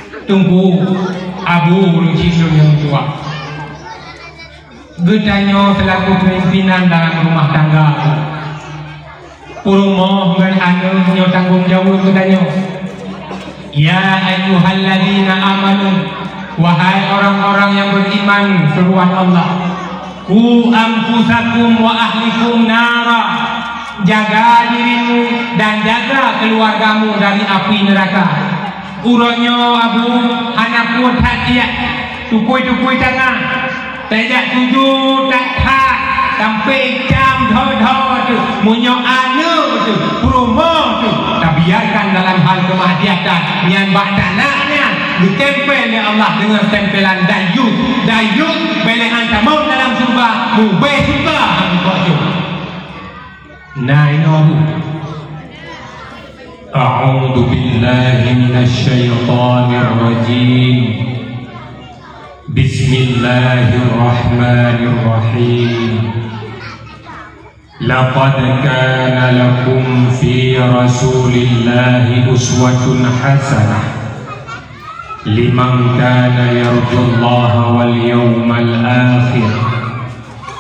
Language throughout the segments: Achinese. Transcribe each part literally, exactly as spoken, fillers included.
Teungku, Abu, ureueng cit lôn nyang tuha. Geutanyoe seulaku pimpinan dalam rumah tangga, peurumoh ngon aneuk nyoe tanggong jaweueb geutanyoe. Ya ayyuhalladzina amanu, wahai orang-orang yang beriman, seruan Allah, qu anfusakum wa ahlikum nara, jaga dirimu dan jaga keluargamu dari api neraka. Uroe nyoe, Abu, hana pue that tiek, tukui-tukui tangan, tajak tuju that-that, sampai cam dho-dho teuh. Meunyoe aneuk teuh, peurumoh teuh, tabiarkan dalam hal keumaksiatan, nyan bak tanak nyan geutempel lé Allah deungon tempelan dayus. Dayus, bèk lé han tamong dalam syeuruga, mubèe syeuruga han meukeujot. Nah, inoe, Abu. A'udzu billahi minasy syaithanir rajim. Bismillahirrahmanirrahim. Laqad kana lakum fi Rasulillahi uswatun hasanah liman kana yarjullaha wal yawmal akhir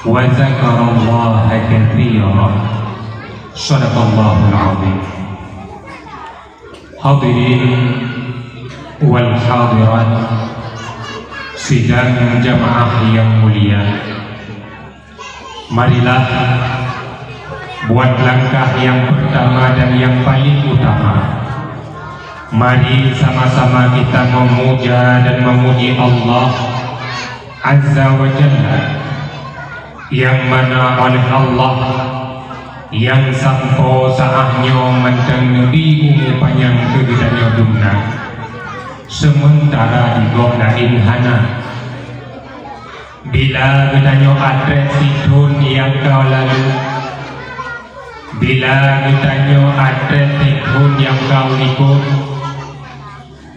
wa dzakarallaha katsira. Shadaqallahul adzim. Hadirin wal hadirat, sidang jamaah yang mulia, marilah buat langkah yang pertama dan yang paling utama. Mari sama-sama kita memuja dan memuji Allah Azza wa Jalla, yang mana oleh Allah nyang sampoe saát nyoe mantong neubri umu panyang keu geutanyoe dumna, seumeuntara di gob laén hana. Bila geutanyoe atrét sithon nyang ka lalu, bila geutanyoe atrét sithon nyang ka u likot,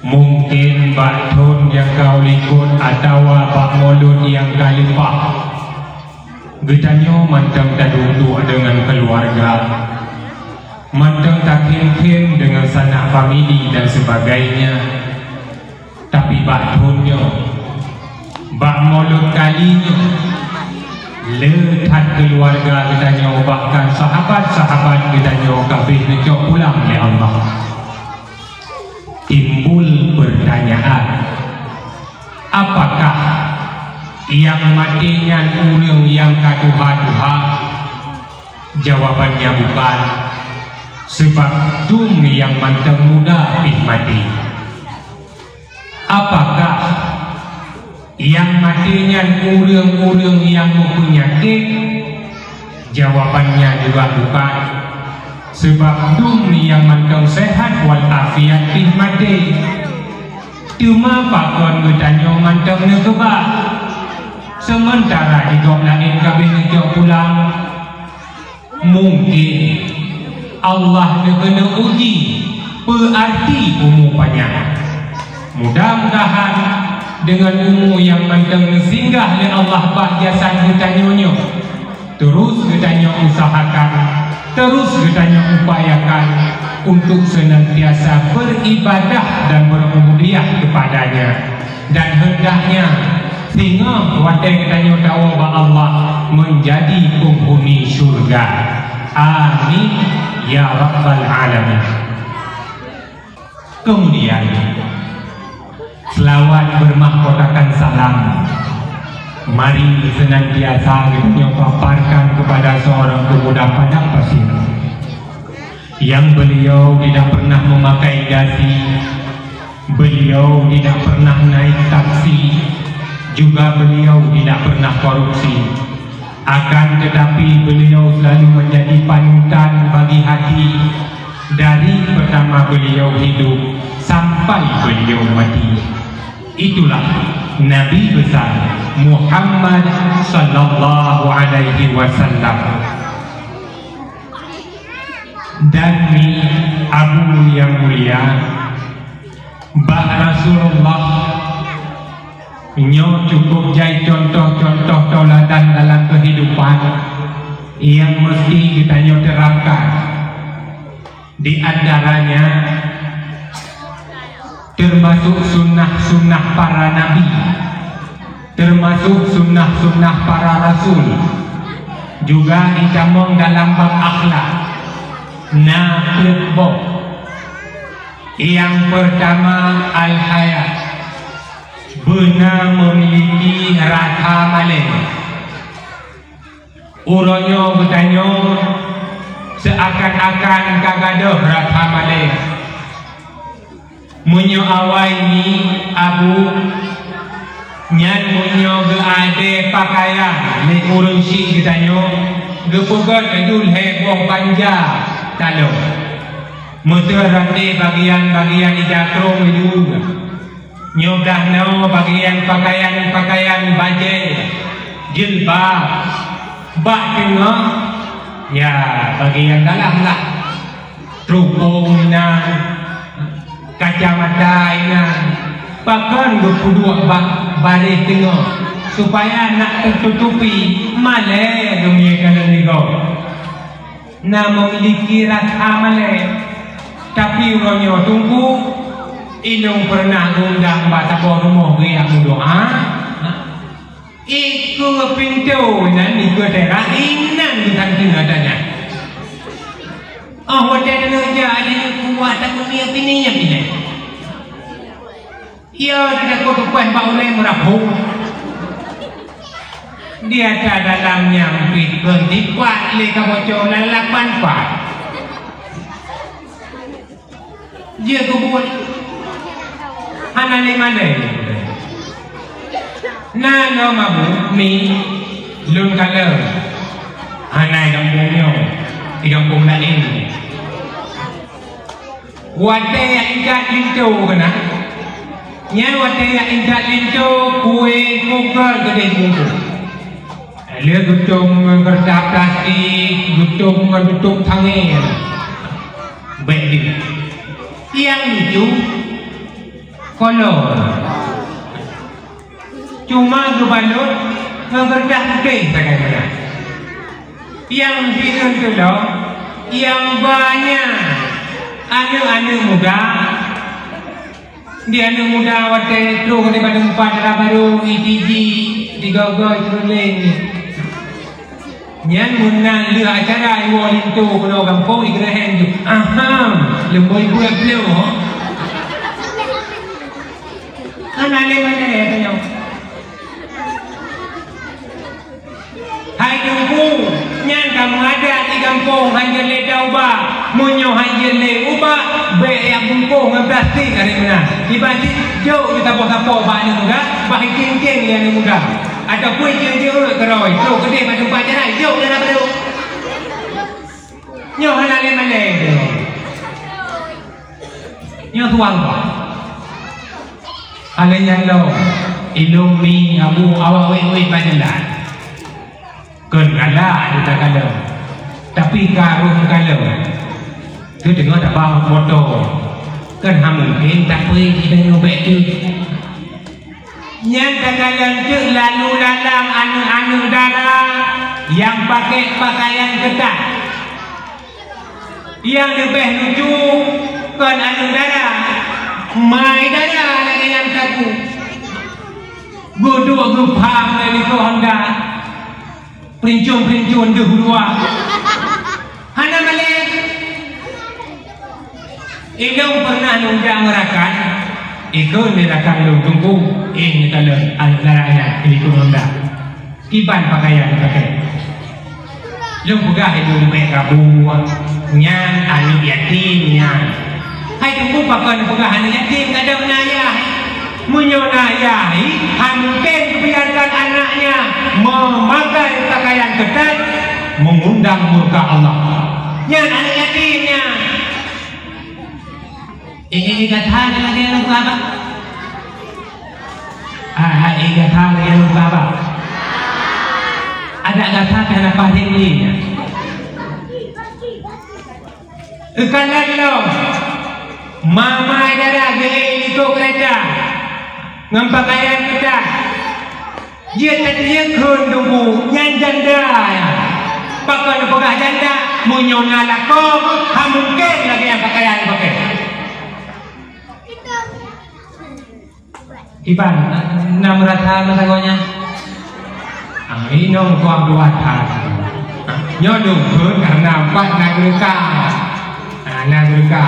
mungken bak thon nyang ka u likot atawa bak mulod nyang ka leupah, geutanyoe mantong taduek-duek deungon keuluwarga, mantong takhem-khem deungon sanak famili dan sebagainya. Tapi bak thon nyoe, bak mulod kali nyoe, le that keuluwarga geutanyoe bahkan sahabat-sahabat geutanyoe ka abéh neucok pulang lé Allah. Timbul peurtanyaan, apakah nyang maté nyan ureuëng nyang ka tuha-tuha? Jawabannya bukan, sebab dum nyang mantong muda pih maté. Apakah nyang maté nyan ureuëng-ureuëng nyang meupeunyakét? Jawabannya juga bukan, sebab dum nyang mantong sehat wal afiat pih maté. Teuma pakon geutanyoe mantong neukeubah, seumeuntara di gob laén ka abéh neucok pulang? Mungken Allah neukeuneuk uji peue arti umu panyang. Mudah-mudahan deungon umu nyang mantong neusinggah lé Allah bak jasad geutanyoe nyoe, terus geutanyoe usahakan, terus geutanyoe upayakan untuk senantiasa beribadah dan berubudiyah kepada-Nya. Dan heundaknya singoh watée geutanyoe tawoe bak Allah meunjadi peunghuni syeuruga. Amin ya rabbal alamin. Kemudian, selawat bermahkotakan salam mari senantiasa geutanyoe paparkan kepada seorang pemuda padang pasir yang beliau tidak pernah memakai dasi, beliau tidak pernah naik taksi, juga beliau tidak pernah korupsi. Akan tetapi, beliau selalu menjadi panutan bagi hati dari pertama beliau hidup sampai beliau mati. Itulah Nabi besar Muhammad sallallahu alaihi wasallam. Dan mi Abu yang mulia, bak Rasulullah nyoe cukup jai contoh-contoh tauladan dalam kehidupan yang mesti geutanyoe terapkan. Di antaranya, ter Termasuk sunnah-sunnah para nabi, termasuk sunnah-sunnah para rasul, juga ditamong dalam bab akhlak. Na peuet boh. Yang pertama, al-haya, beuna memiliki rasa malu. Uroe nyoe geutanyoe seuakan-akan ka gadôh rasa malu. Meunyoe awai nyoe, Abu, nyan meunyoe geuadée pakaian lé ureuëng syiek geutanyoe, geupeugét laju lhée boh banja taloe. Meuseurat lé bagian-bagian ija krông laju. Nyoe blah noe bagian pakaian-pakaian bajée, jilbab, bak teungoh, ya, bagian dalam lah. Trukong inan, kacamata inan, pakon geupeuduek bak baréh teungoh, supaya nak teututupi malée dunia keuneuk nyoe. Na memiliki rasa malée. Tapi uroe nyoe Teungku, inong pernah geuundang bak saboh rumoh geujak meudoá. Ikeue pintoe nan ikeue teras inan geutanteue ata nyan. Oh, watée neujak, ada nyang kuat takot dia pini nya pini. Ia tidak kutupai bak ulée meurapok. Di ata dalam nyang pih kon dipat lé kaboco lam lapan pat. Jeuet keubuet hana lé malée. Na lom Abu mi lôn kalon hana i gampông nyoe, i gampông laén. Watée jak intat linto keunan, nyan watée jak intat linto kue kukeue keudeh bungkôh. Lheueh geutom ngon keureutah plastik, geutom ngon tutôp tangée. Bék deuh. Nyang lucu, kolor. Cuma geubalot ngon keureutah putéh sagai meunan. Nyang sineun tulông, nyang ba nyan aneuëk-aneuëk muda. Di aneuëk muda watée troh nibak teumpat dara barô, itiji, digogoi seureuléng. Nyan meunan lheueh acara iwoe linto keunoe gampông, igeureuheng ju. Aham, leumbôi buet bloe. Hana lé mandai tanyoe. Hai Teungku, nyan ka meuadat di gampông, hanjeuet lé ta ubak. Meunyoe hanjeuet lé ubak, bék jak bungkôh ngon plastik hari meunan. Iban cit jok di sapoh-sapoh bak aneuëk muda, bak ikieng-kieng lé aneuëk muda. Ataupun ikieng-kieng rot keurôi, trok keudeh bak teumpat jalan, jok lé na beudôk. Nyoe hana lé malée. Nyoe tuan bah. Alai nyan lom, ilong mi abu awak wék-wék bak jalan. Kon galak ata kalon, tapi ka rhom kalon. Teudeungoe tabang moto. Kon hana mungken tapeuék geutanyoe bék teuk. Nyan takalon teuk lalu lalang aneuëk-aneuëk dara nyang pakai pakaian keutat. Nyang leubeh lucu kon aneuëk dara, mai dara lagée nyang saku. Geuduek geupham lé likot honda, peulincon-peulincon deuh u luwa. Hana malée. Ilong pernah neujak meurakan, ikheun lé rakan lôn teungku, éh neukalon aneuëk dara nyan likot honda. Kiban pakaian pakai. Lôn peugah ibu leubeh kabua, nyan aneuëk yatim nyan. Hai teungku pakon peugah aneuëk yatim, kadang na ayah. Meunyoe na ayah, han mungken biarkan anaknya memakai pakaian ketat mengundang murka Allah. Nyan aneuëk yatim nyan. Éh, éh, éh, gata lagée lôn peugah bah. Ah, ah, éh, gata lagée lôn peugah bah. Adak gata pih hana pahem lé nyan. Eukalon lom, mama dara geuék likot keureta ngon pakaian ketat. Jeuet tateuyeuk kheun teungku, nyan janda nyan. Pakon neupeugah janda, meunyoe na lakoe, han mungken lagée nyan pakaian pakai. Iban, na meurasa masa nyan? Ah, inong tuan dua that. Nyoe dong pun karena empat na geureuka. Ah, na geureuka.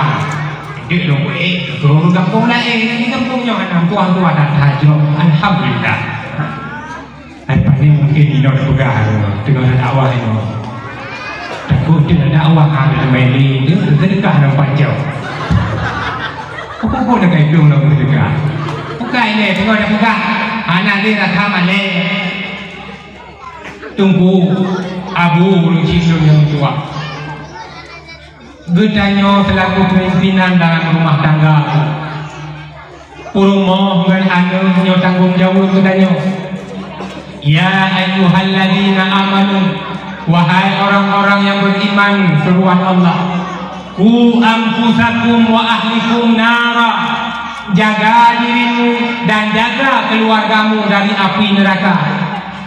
Dek dong pun, eh, turun kampung lain, di kampung nyoe anak tuan dua that, that, alhamdulillah. Ai paling mungkin inong peugah tu, teungoh dakwah inong. Takot teungoh dakwah, ha, teumeli, dia sedekah nampak jauh. Bukan kau nak kaitung nak sedekah. Bukan ini, teungoh nak peugah. Anak dia rasa malam. Tunggu, Abu, ureueng cit lôn nyang tuah. Geutanyoe seulaku pimpinan dalam rumah tangga, peurumoh ngon aneuk nyoe tanggong jaweueb geutanyoe. Ya ayyuhalladzina amanu, wahai orang-orang yang beriman, seruan Allah, "Qu anfusakum wa ahlikum nara," jaga dirimu dan jaga keluargamu dari api neraka.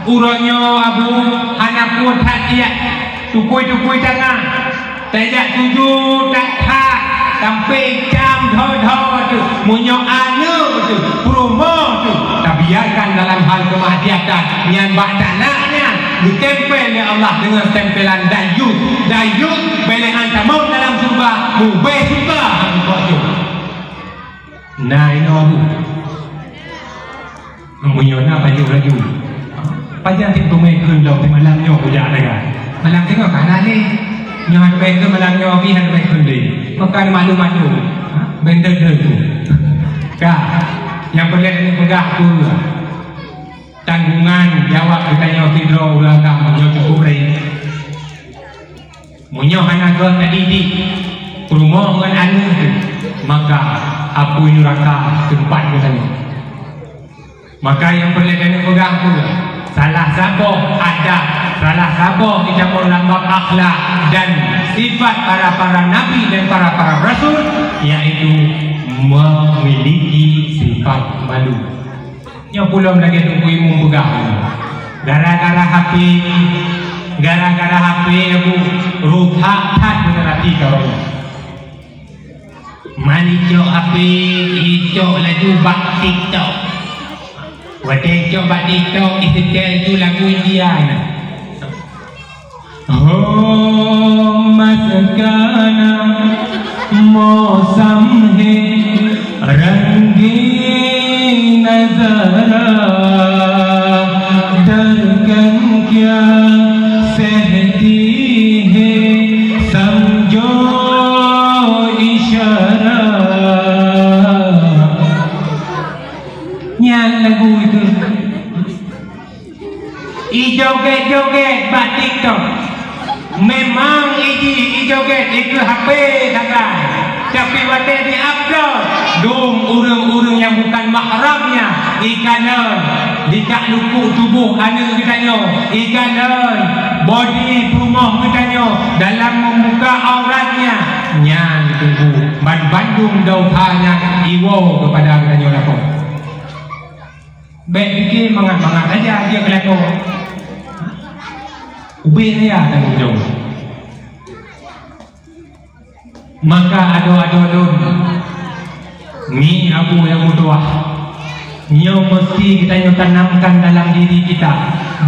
Uroe nyoe Abu hana pue that tiek, tukui-tukui tangan. Tajak tuju that-that sampai jam dho-dho tu. Meunyoe aneuk tu, peurumoh tu, tabiarkan dalam hal kemaksiatan, nyan bak tanak nyan geutempel lé Allah deungon tempelan dayus. Dayus bèk lé han tamong dalam syeuruga, mubèh syeuruga. Nah, inoe Abu. Meunyoe na pajoh laju. Pajan cit teumé kheun lom, malam nyoe kujak lagèe. Malam teungoh ka na lé. Nyoe han teumé kheun, malam nyoe pih han teumé kheun lé. Maka malu-malu. Ha? Bendel-bendel tu. Ka. Nyang peureulèe neupeugah peue? Tanggungan jawab geutanyoe sidroe ureueng agam nyoe cukup ré. Meunyoe hana göt tadidik, peurumoh ngon aneuk teuh, maka apui nuraka teumpat geutanyoe. Maka nyang peureulèe keuneuk peugah peue? Salah saboh adab, salah saboh geutanyoe lam bab akhlak dan sifat para-para nabi dan para-para rasul, yaitu memiliki sifat malu. Nyoe pulom lagèe Teungku Imum peugah. Gara-gara H P, gara-gara H P, Abu, rusak that generasi kaum. Man icok H P, icok laju bak TikTok. Watèe icok bak TikTok, iseutét laju lagu India na. हो मस्काना मौसम है रंगीन नजारा, धड़कन क्या सहती है समझो इशारा। Nyan lagu itu. Ijoget-joget bak TikTok. Memang iji ijoget dikeue H P sagai. Tapi watèe di-upload, dum ureueng-ureueng nyang bukan mahramnya, ikalon, dikak lupuk tuboh aneuk geutanyoe, ikalon, bodi peurumoh geutanyoe dalam membuka auratnya, nyan tuboh ban bandum dosa nyan iwoe keupada geutanyoe lakoe. Bèk pike mangat-mangat saja jeuet keu lakoe. Ubé saja tanggong jaweueb. Maka adoe-adoe lôn, mi Abu nyang meutuah, nyoe meusti geutanyoe tanamkan dalam diri kita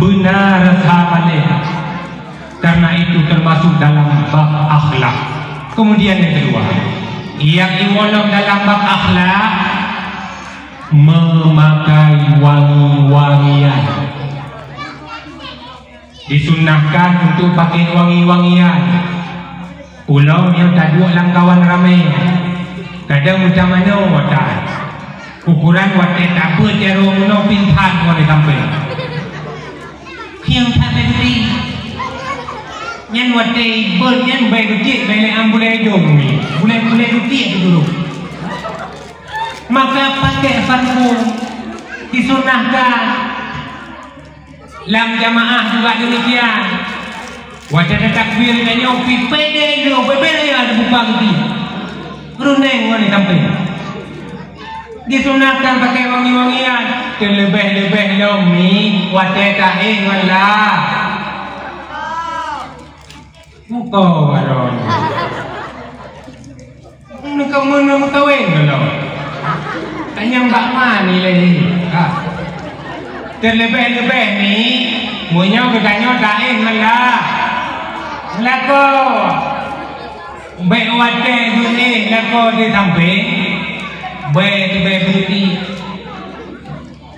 beuna rasa malu. Karena itu termasuk dalam bab akhlak. Kemudian yang kedua, nyang iwoe lom dalam bab akhlak, memakai wangi-wangian. Disunnahkan untuk pakai wangi-wangian. Ulôn nyang taduek lam kawan ramé, kadang meutamanoe watèe. Ukuran watèe tabeuet jaroe meunoe pih that ngon sampoe. Khieng that bèk geuti. Nyan watèe ibeuet nyan bèk geuti, bèk lé am bulèe idông mi. Bulèe-bulèe geuti tu dulu. Maka pakai parfum disunnahkan. Lam jamaah juga demikian. Watèe tatakbir tanyoe pih pédé lé beubeuraya teubuka geuti. Reuneng ngon sampoe. Disunahkan pakai wangi-wangian, teuleubeh-leubeh lom mi watèe taéh ngon la. Muka baron. Meuka-, meuka-, meukawen gohlom. Nyang bak ma nilai jih? Ha. Teuleubeh-leubeh ni, meunyoe geutanyoe taéh meulah. Lakoe. Bèk watèe geuéh lakoe di sampéng, bèk leubeh beureuti.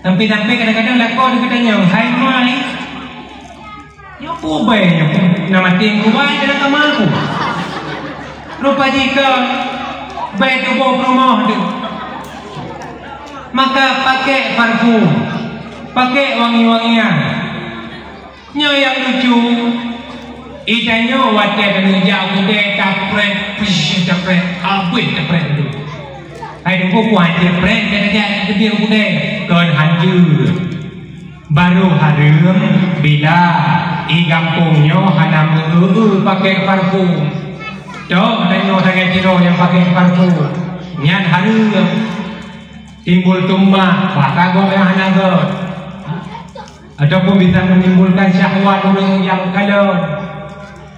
Sampéng-sampéng kadang-kadang lakoe di geutanyoe, hai mai. Nyoe peue bèe nyoe, na maté meurubai dalam kama ku. Rupa jih ka bèe tuboh peurumoh teuh. Maka pakèk parfum, pakèk wangi-wangian. Nyoe nyang lucu, geutanyoe watèe taneuk jak u keudè tapreh, pih, tapreh, habéh tapreh tu. Hai teungku, ku hanjeuet preh, tajak-jak teubiet u keudè, kon hanjeuet. Barô hareuem bila i gampông nyoe hana meu-eu pakèk parfum. Toh tanyoe sagai sidroe nyang pakèk parfum, nyan hareuem. Timbul tumbah, bah ka gob nyang hana göt. Ataupun bisa menimbulkan syahwat ureueng nyang kalon.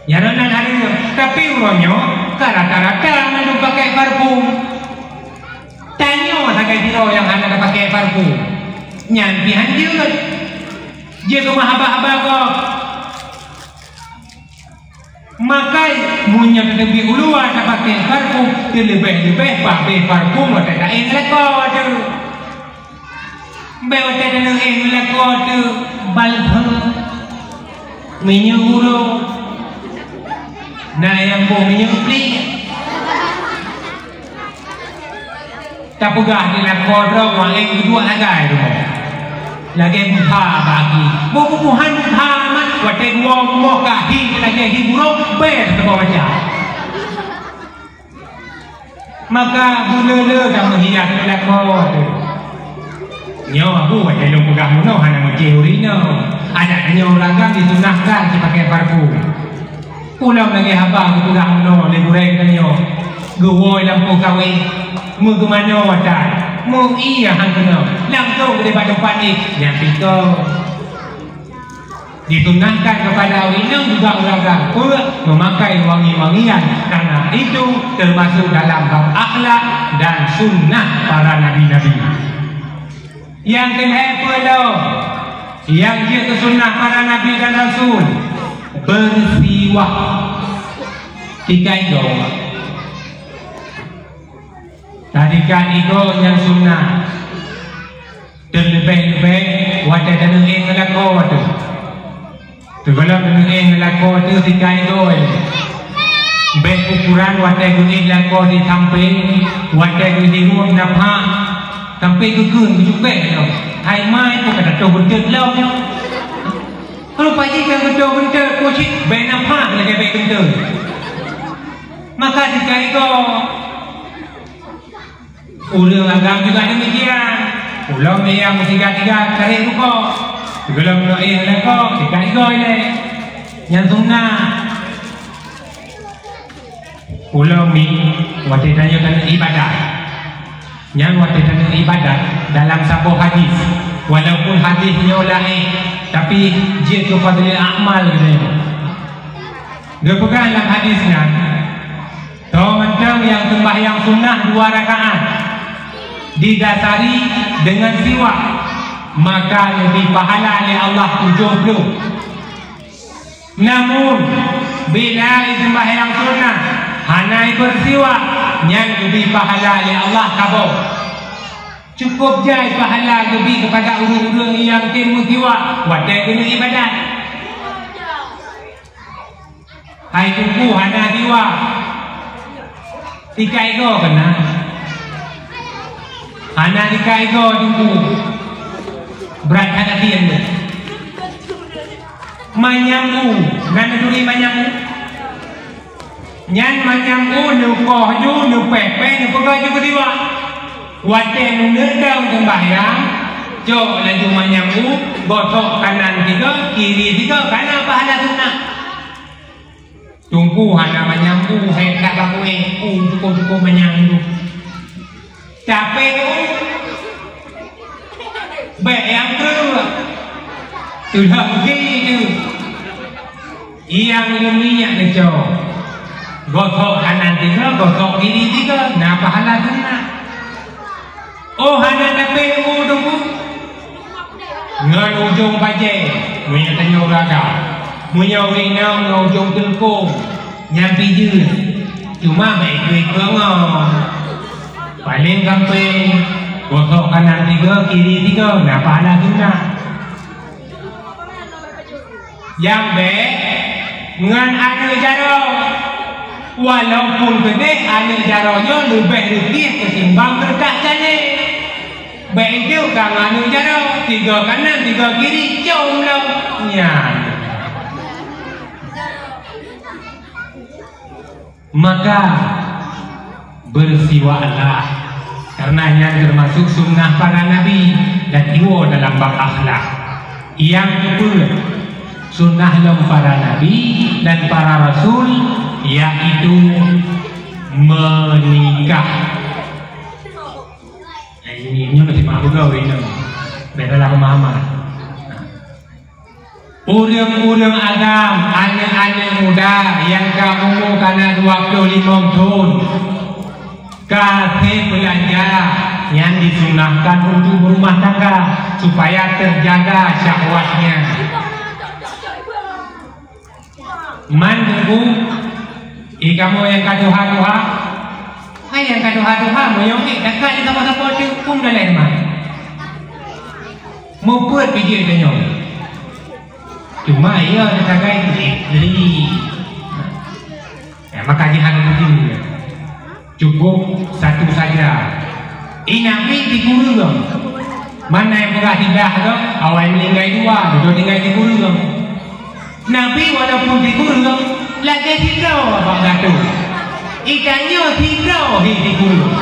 Nyan nan hareuem. Tapi uroe nyoe ka rata-rata mandum pakèk parfum. Tanyoe sagai sidroe nyang hana tapakèk parfum, nyan pih hanjeuet. Jeuet keumah haba-haba gob. Maka meunyoe tateubiet u luwa tapakèk parfum, teuleubeh-leubeh pabéh parfum watèe taéh lakoe teuh. Bèk watèe taneuk éh lakoe teuh balsam, minyeuk uroe, na nyang boh minyeuk plik. Tapeugah di lakoe droe, wahé geuduek sagai rumoh. Lagèe buha bagi. Boh bubuhan buha mat, watèe dua rumoh ka hi lagèe hi burông, bèe teuboh macam. Maka buleue-leue ka meuhias lakoe teuh. Nyoe abu watèe lôn peugah meunoe hana meucéh ureueng inong. Adak nyoe ureueng agam disunahkan sipakèk parfum. Ulôn lagèe haba geupeugah meunoe lé gurèe geutanyoe, geuwoe lam poh kawé, meugeumanoe watèe, meu-ie han keunoe, langsông geudeh bak teumpat jih, nyan pih kon. Disunahkan kepada ureueng inong juga ureueng agam peue memakai wangi-wangian, karena itu termasuk dalam bab akhlak dan sunnah para nabi-nabi. Nyang keuhai peue lom, nyang jeuet keu sunnah para nabi dan rasul, beusiwak. Sikat igoe. Tasikat igoe nyan sunnah. Teuleubeh-leubeh watèe taneuk éh ngon lakoe teuh. Sigohlom taneuk éh ngon lakoe teuh sikat igoe. Bèk ukuran watèe geuéh lakoe di sampéng, watèe geuhirup na pha, sampoe geukheun geucukèe lom. Hai mai, peue ka tatoh beunteut lom nyoe. Rupa jih ka geutoh beunteut, peue cit bèe na pha lagèe bèe beunteut. Maka sikat igoe. Ureueng agam juga demikian. Ulôn meusiga-siga karét rukoe. Sigohlom taneuk éh lakoe, sikat igoe ilèe. Nyan sunnah. Ulôn mi watèe tanyoe taneuk ibadat. Nyan watèe taneuk ibadat dalam saboh hadis. Walaupun hadis nyoe laén, tapi jeuet keu fadlil a'mal geutanyoe. Geupeugah lam hadis nyan, Toh mantong nyang seumbahyang sunnah dua rakaat didasari deungon siwak, maka leubeh pahala lé Allah tujoh ploh. Namun, bila jiseumbahyang sunnah hana jibeusiwak, nyan leubeh pahala lé Allah saboh. Cukup jai pahala geubri keupada ureueng-ureueng nyang tem meusiwak watèe geuneuk ibadat. Hai Teungku hana siwak. Sikat igoe keunan. Hana sikat igoe Teungku. Brat that até nyan. Manyam u, na neuturi manyam u? Nyan manyam u neukoh ju, neupèh-pèh, neupeugah ju keu siwak. Watèe neuneuk dong seumbahyang, cok laju manyam u, gosok kanan sigoe, kiri sigoe, kana pahala sunnah. Teungku hana manyam u, hék that bak kuéh, u cukup-cukup manyam u. Capek u. Bèk nyang kreueh. Teulah uji tu. Nyang leuminyak neucok. Gosok kanan tiga, gosok kiri tiga. Na pahala sunnah. Oh, hana tapeuleumah teungku. Ngon ujong bajée, meunyoe tanyoe raga. Meunyoe ureueng inong ngon ujong teuleuko, nyan pih jeuet. Cuma bèk ikheun-ikheun ngon. Paleng gampang, gosok kanan tiga, kiri tiga, na pahala sunat. Nyang bèk ngon aneuk jaroe. Walaupun keudeh aneuk jaroe nyoe leubeh reutih ketimbang teureutah canyéng. Bèk enteuk ka ngon aneuk jaroe, tiga kanan, tiga kiri, com lom. Nyan. Maka, bersiwaklah, karena nyan termasuk sunnah para nabi dan iwoe dalam bab akhlak. Nyang keupeuet, sunnah lom para nabi dan para rasul, yaitu menikah. Eh, ini, ini masih mak peugah, ini. Beda lah pemahaman. Ureueng-ureueng agam, aneuk-aneuk muda nyang ka umu ka na dua ploh limong thon, ka sép beulanja, nyan disunahkan untuk berumah tangga supaya terjaga syahwatnya. Man teungku, i kamoe nyang ka tuha-tuha, hai nyang ka tuha-tuha, meunyoe ngieng takat di sapo-sapo teuk pun galeh man. Mupeue bijéh tanyoe. Cuma iya teusagai jih, jadi, ya, maka jih hana tuju. Cukup satu saja. I Nabi sikureueng. Man na nyang peugah sidah tu, awai meuninggai dua, dudoe tinggai sikureueng. Nabi walaupun sikureueng, lagèe sidroe bak gatoe. I tanyoe sidroe hi sikureueng.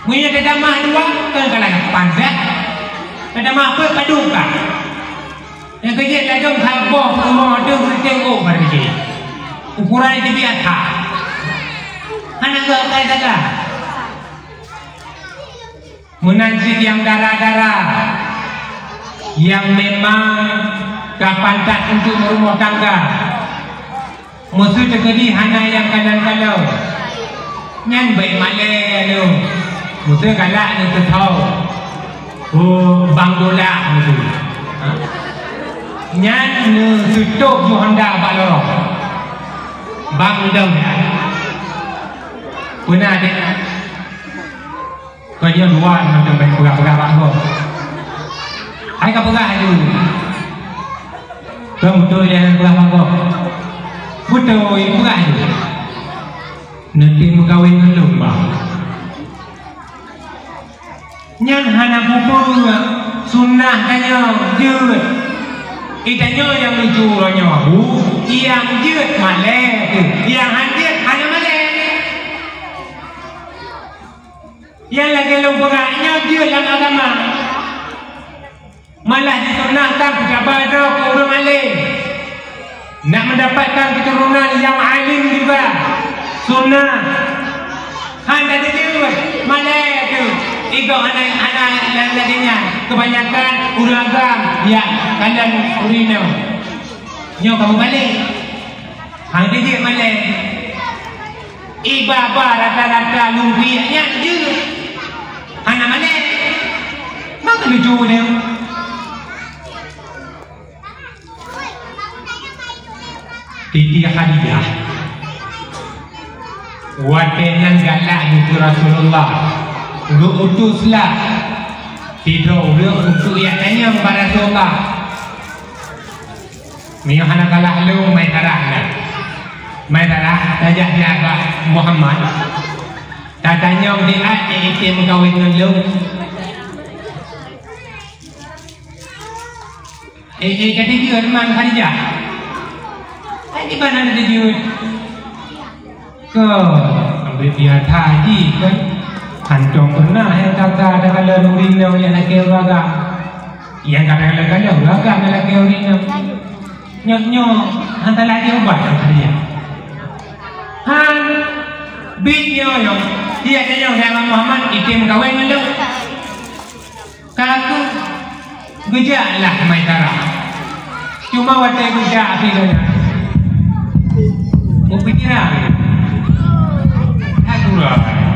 Meunyoe tatamah dua, kan kalah padat. Tatamah peuet padum ka. Nyang keujeuet ladôm saboh peurumoh deuh reuteng ôk bak jih. Ukuran jih biasa. Hana geuh akai saga. Meunan cit nyang dara-dara, nyang memang ka pantas untuk meurumoh tangga. Meuseu teukeudi hana nyang kalon-kalon, nyan bèk malèe lom. Meuseu galak neuteuthô. Oh, bang Dola meuseu. Ha? Nyan neuseutôb ju honda bak lorong. Bang Dong. Peuna deh. Keu nyoe dua mantong bèk peugah-peugah bak gob. Hai ka peugah laju. Keu beutôi nyang peugah bak gob. Beutôi peugah laju. Nanti meukawen ngon lôn, bah. Nyan hana peue-peue, sunnah tanyoe jeuet. I tanyoe nyang lucu uroe nyoe, bu, nyang jeuet malèe teuh, nyang han jeuet hana malèe. Nyang lagèe lôn peugah nyoe jeuet lam agama. Malah jisunnahkan peugaba droe keu ureueng além. Nak mendapatkan keturunan nyang além juga sunnah. Hana jeuet malèe teuh. Igoe hana, hana lagèe nyan. Kebanyakan ureueng agam nyang kalon ureueng inong. Nyoe ka meubalek. Hana jeuet malèe. Iba-ba rata-rata lumpie nyan jeuet. Hana malèe. Maka lucu dia. Siti Khadijah. Watèe nyan galak keu Rasulullah. Geuutus lah sidroe ureueng untuk jak tanyong bak Rasulullah. Meunyoe hana salah lôn, Maitarah nyan. Maitarah, tajak siat bak Muhammad. Tatanyong siat, eh, item meukawen ngon lôn. Eh, eh, ka dijeuet man Khadijah. Hai, di mana dijeuet? Keu, ambil biasa jih kan. Hantom pernah nyang tata takalon ureueng inong nyang lakèe ureueng agam. Nyang ka takalon-kalon ureueng agam nyang lakèe ureueng inong. Nyoe-nyoe hana lagèe ubat nyang tadi nyan. Han, bit nyoe nyoe. Dia tanyong, "Hai Muhammad, item meukawen ngon lôn?" Ka kheueh geujak lah Maitarah. Cuma watèe geujak pih geuh nyan, meupikiran. Hana gura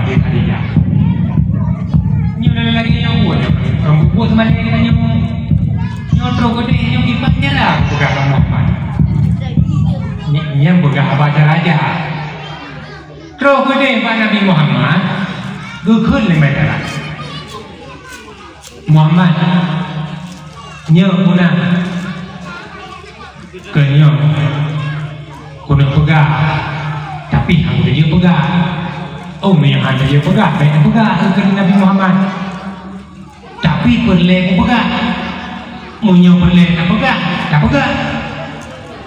di Khadijah. Lagèe nyoe buet, kon bubuet seumalèe geutanyoe. Nyoe trok keudeh nyoe kiban cara peugah bak Muhammad. Nyan, nyan peugah haba cara jahat. Trok keudeh bak Nabi Muhammad, geukheun lé Maisarah. Muhammad, nyoe peue na keu nyoe keuneuk peugah, tapi han kujeuet peugah. Oh, meunyoe han kujeuet peugah, bèk neupeugah, kheun Nabi Muhammad. Tapi peureulèe kupeugah. Meunyoe peureulèe tapeugah, tapeugah.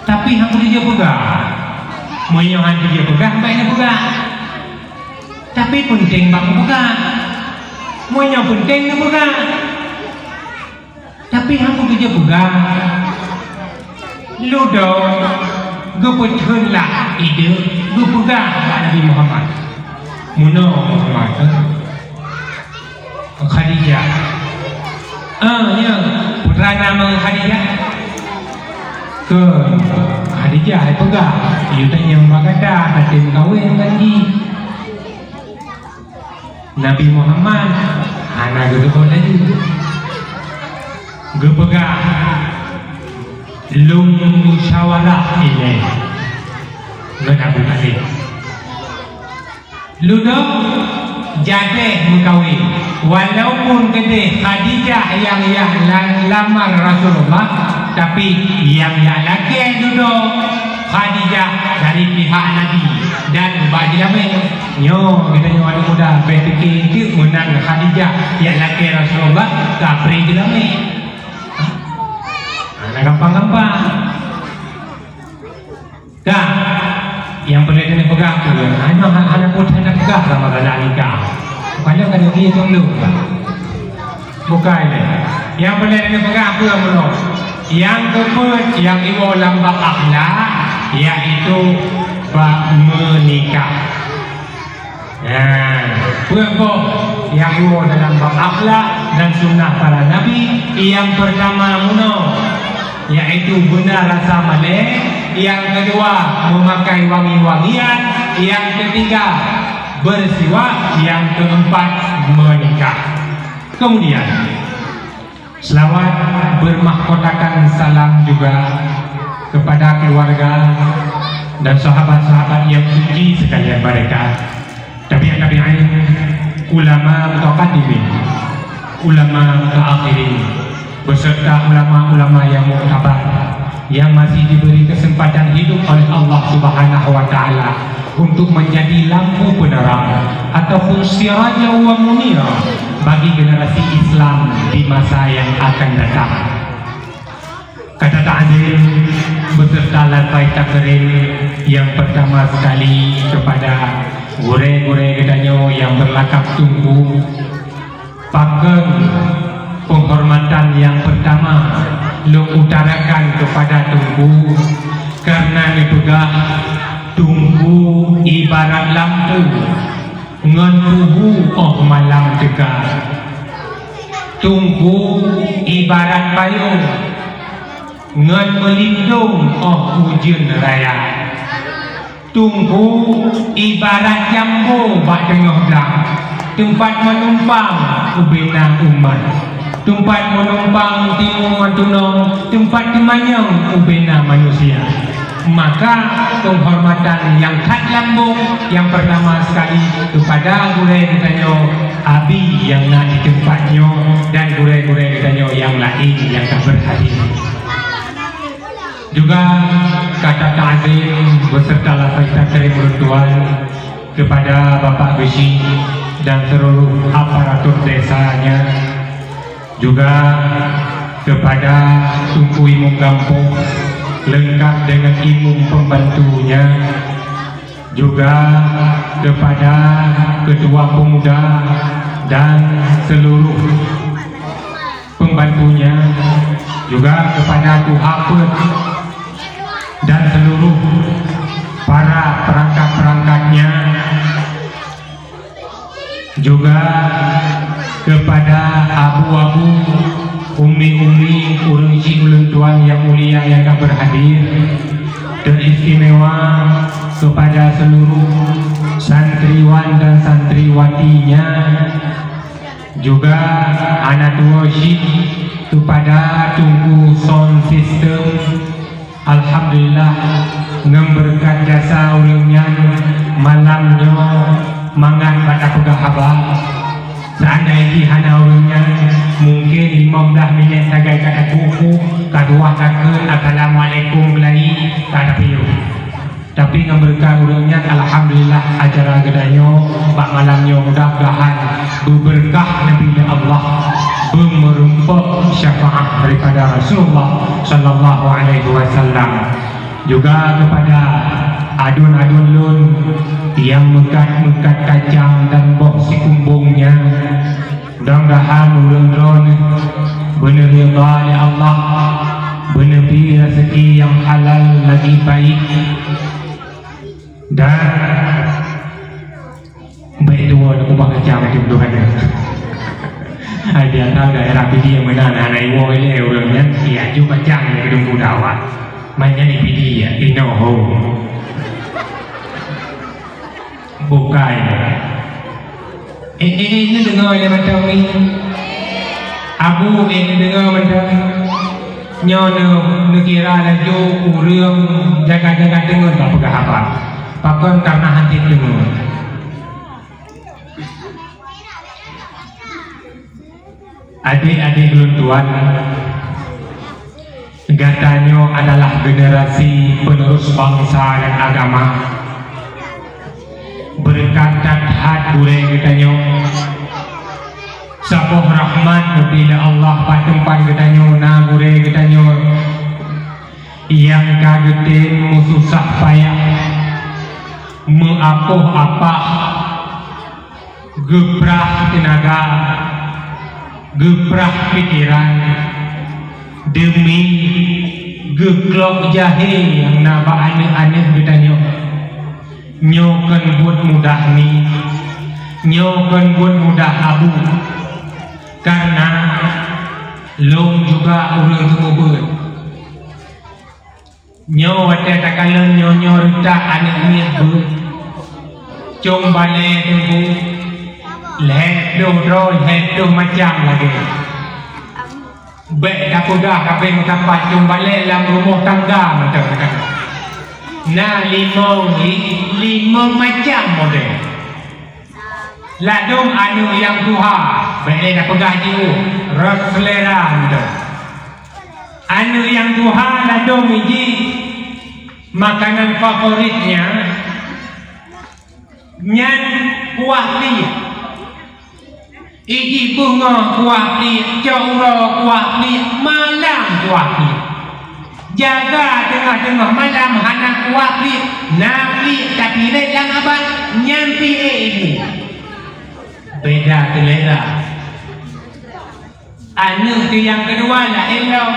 Tapi han kujeuet peugah. Meunyoe han kujeuet peugah, bèk neupeugah. Tapi peunteng bak kupeugah. Meunyoe peunteng neupeugah. Tapi han kujeuet peugah. Ludo geupeutheun lah idéh geupeugah bak Nabi Muhammad. Meunoe Muhammad, Khadijah. Ah, nyoe, peue teuma nama Khadijah? Kheun Khadijah hai peugah, yue tanyong bak gata, até meukawen ngon jih. Nabi Muhammad hana geuteupeue laju. Geupeugah, "Lôn musyawarah ilèe ngon Abu Thalib." Ludo jadèh meukawen, walaupun keudeh Khadijah nyang jak la-, lamar Rasulullah, tapi nyang jak lakèe ludo Khadijah dari pihak Nabi dan bak jeulamèe. Nyoe geutanyoe aneuk muda, bèk pike teuk meunan Khadijah jak lakèe Rasulullah, ka pré jeulamèe. Hana gampang-gampang. Ka, nyang peureulèe keuneuk peugah peue? Hana, hana peue hana peugah sama saja nikah. Bukan nyoe ka neubi tong lôn. Bukai lé. Nyang peureulèe keuneuk peugah peue meunoe? Nyang keupeuet nyang iwoe lam bab akhlak, yaitu bab meunikah. Nah, peue boh nyang iwoe dalam bab akhlak dan sunnah para nabi? Nyang peurtama meunoe, yaitu beuna rasa malèe, nyang keudua meumakai wangi-wangian, nyang keutiga beusiwak, nyang keumpat meunikah. Keumudian, selawat bermahkotakan salam juga kepada keluarga dan sahabat-sahabat yang suci sekalian mereka, tabi'in tabi'in, ulama mutaqaddimin, ulama mutaakhirin, beserta ulama-ulama yang muktabar yang masih diberi kesempatan hidup oleh Allah Subhanahu wa Ta'ala untuk menjadi lampu penerang ataupun siraja wa munira bagi generasi Islam di masa yang akan datang. Kata takzim beserta lafai takrim yang pertama sekali kepada gurèe-gurèe geutanyoe yang berlakab Teungku. Pakon penghormatan yang pertama lôn utarakan kepada Teungku, karena neupeugah Teungku ibarat lampu ngon peuhu óh malam teuka. Teungku ibarat payong ngon meulindong óh ujeuen raya. Teungku ibarat jambo bak teungoh blang, teumpat meunumpang ubena umat, teumpat meunumpang timu ngon tunong, teumpat teumanyong ubena manusia. Maka, penghormatan nyang that lambong nyang pertama sekali kepada gurèe geutanyoe, abi nyang na di teumpat nyoe, dan gurèe-gurèe geutanyoe nyang laén nyang ka berhadir. Juga kata takzim beserta lafai takrim ulôn tuan kepada Bapak Geuchik dan seluruh aparatur desanya, juga kepada Teungku Imum Gampông lengkap dengan imum pembantunya, juga kepada Ketua Pemuda dan seluruh pembantunya, juga kepada Tuha Peuet dan seluruh para perangkat-perangkatnya, juga kepada abu-abu, umi-umi, ureueng chik ulôn tuan yang mulia yang ka berhadir, teristimewa kepada seluruh santriwan dan santriwatinya, Juga hana tuwoe cit keupada Teungku sound system. Alhamdulillah, ngon beureukat jasa ureuëng nyan, malam nyoe mangat bak tapeugah haba. Seandai jih hana ureuëng nyan, mungken lima belas minét sagai ka takuku, ka tuwah takheun assalamualaikum geulayi, ka tapiôh. Tapi ngon beureukat ureuëng nyan, alhamdulillah, acara geutanyoe bak malam nyoe mudah-mudahan beubeureukat Nabi Allah, beumeurumpok syafaat daripada Rasulullah sallallahu alaihi wasallam. Juga keupada aduen-aduen lôn nyang meukat-meukat kacang dan boh sikumbong nyan, mudah-mudahan ureuëng droeneueh beuneuridha lé Allah, beuneubi raseuki nyang halal lagi baik, dan baik dua ubah kacang macam Tuhan. Hai biasa daerah Pidie meunan, hana iwoe ilée ureuëng nyan, siaju kacang nyang keudong dawa. Manyang di Pidie, inoe ho. Bukai. Eh, eh, eh, neudeungoe lé mantong ni. Abu, eh, neudeungoe mantong. Nyoe neu-, neukira laju ureuëng jaga-jaga teungeut bak peugah haba. Pakon? Karena hase teungeut. Adik-adik lôn tuan, geutanyoe adalah generasi penerus bangsa dan agama. Beureukat that-that gurée geutanyoe. Saboh rahmat neubi lé Allah bak teumpat geutanyoe na gurée geutanyoe nyang ka geutem meususah payah, meuapoh apah, geuprah teunaga, geuprah pikeran, deumi geuklok jahé nyang na bak aneuëk-aneuëk geutanyoe. Nyoe kon buet mudah mi, nyoe kon buet mudah Abu, karena lôn juga ureuëng teumeubeuet. Nyoe watée takalon nyoe-nyoe reutak aneuëk miet beuet. Cong balée teungku, lhée ploh droe, lhée ploh macam lagée. Bék tapeugah kabeh meusapat cong balée lam rumoh tangga mantong. Na limong, limong macam model. Ladôm aneuëk nyang tuha, bék lé tapeugah jiôh, rot seulera mantong. Aneuëk nyang tuha ladôm ijih makanan favoritnya nyan kuah pliek. Ijih beungoh kuah pliek, cok uroe kuah pliek, malam kuah pliek. Jaga teungoh-teungoh malam hana kuah pliek, na pliek tapiret lam abang, nyan pi ék ibu. Beda seulera. Aneuëk nyang keudua laén lom.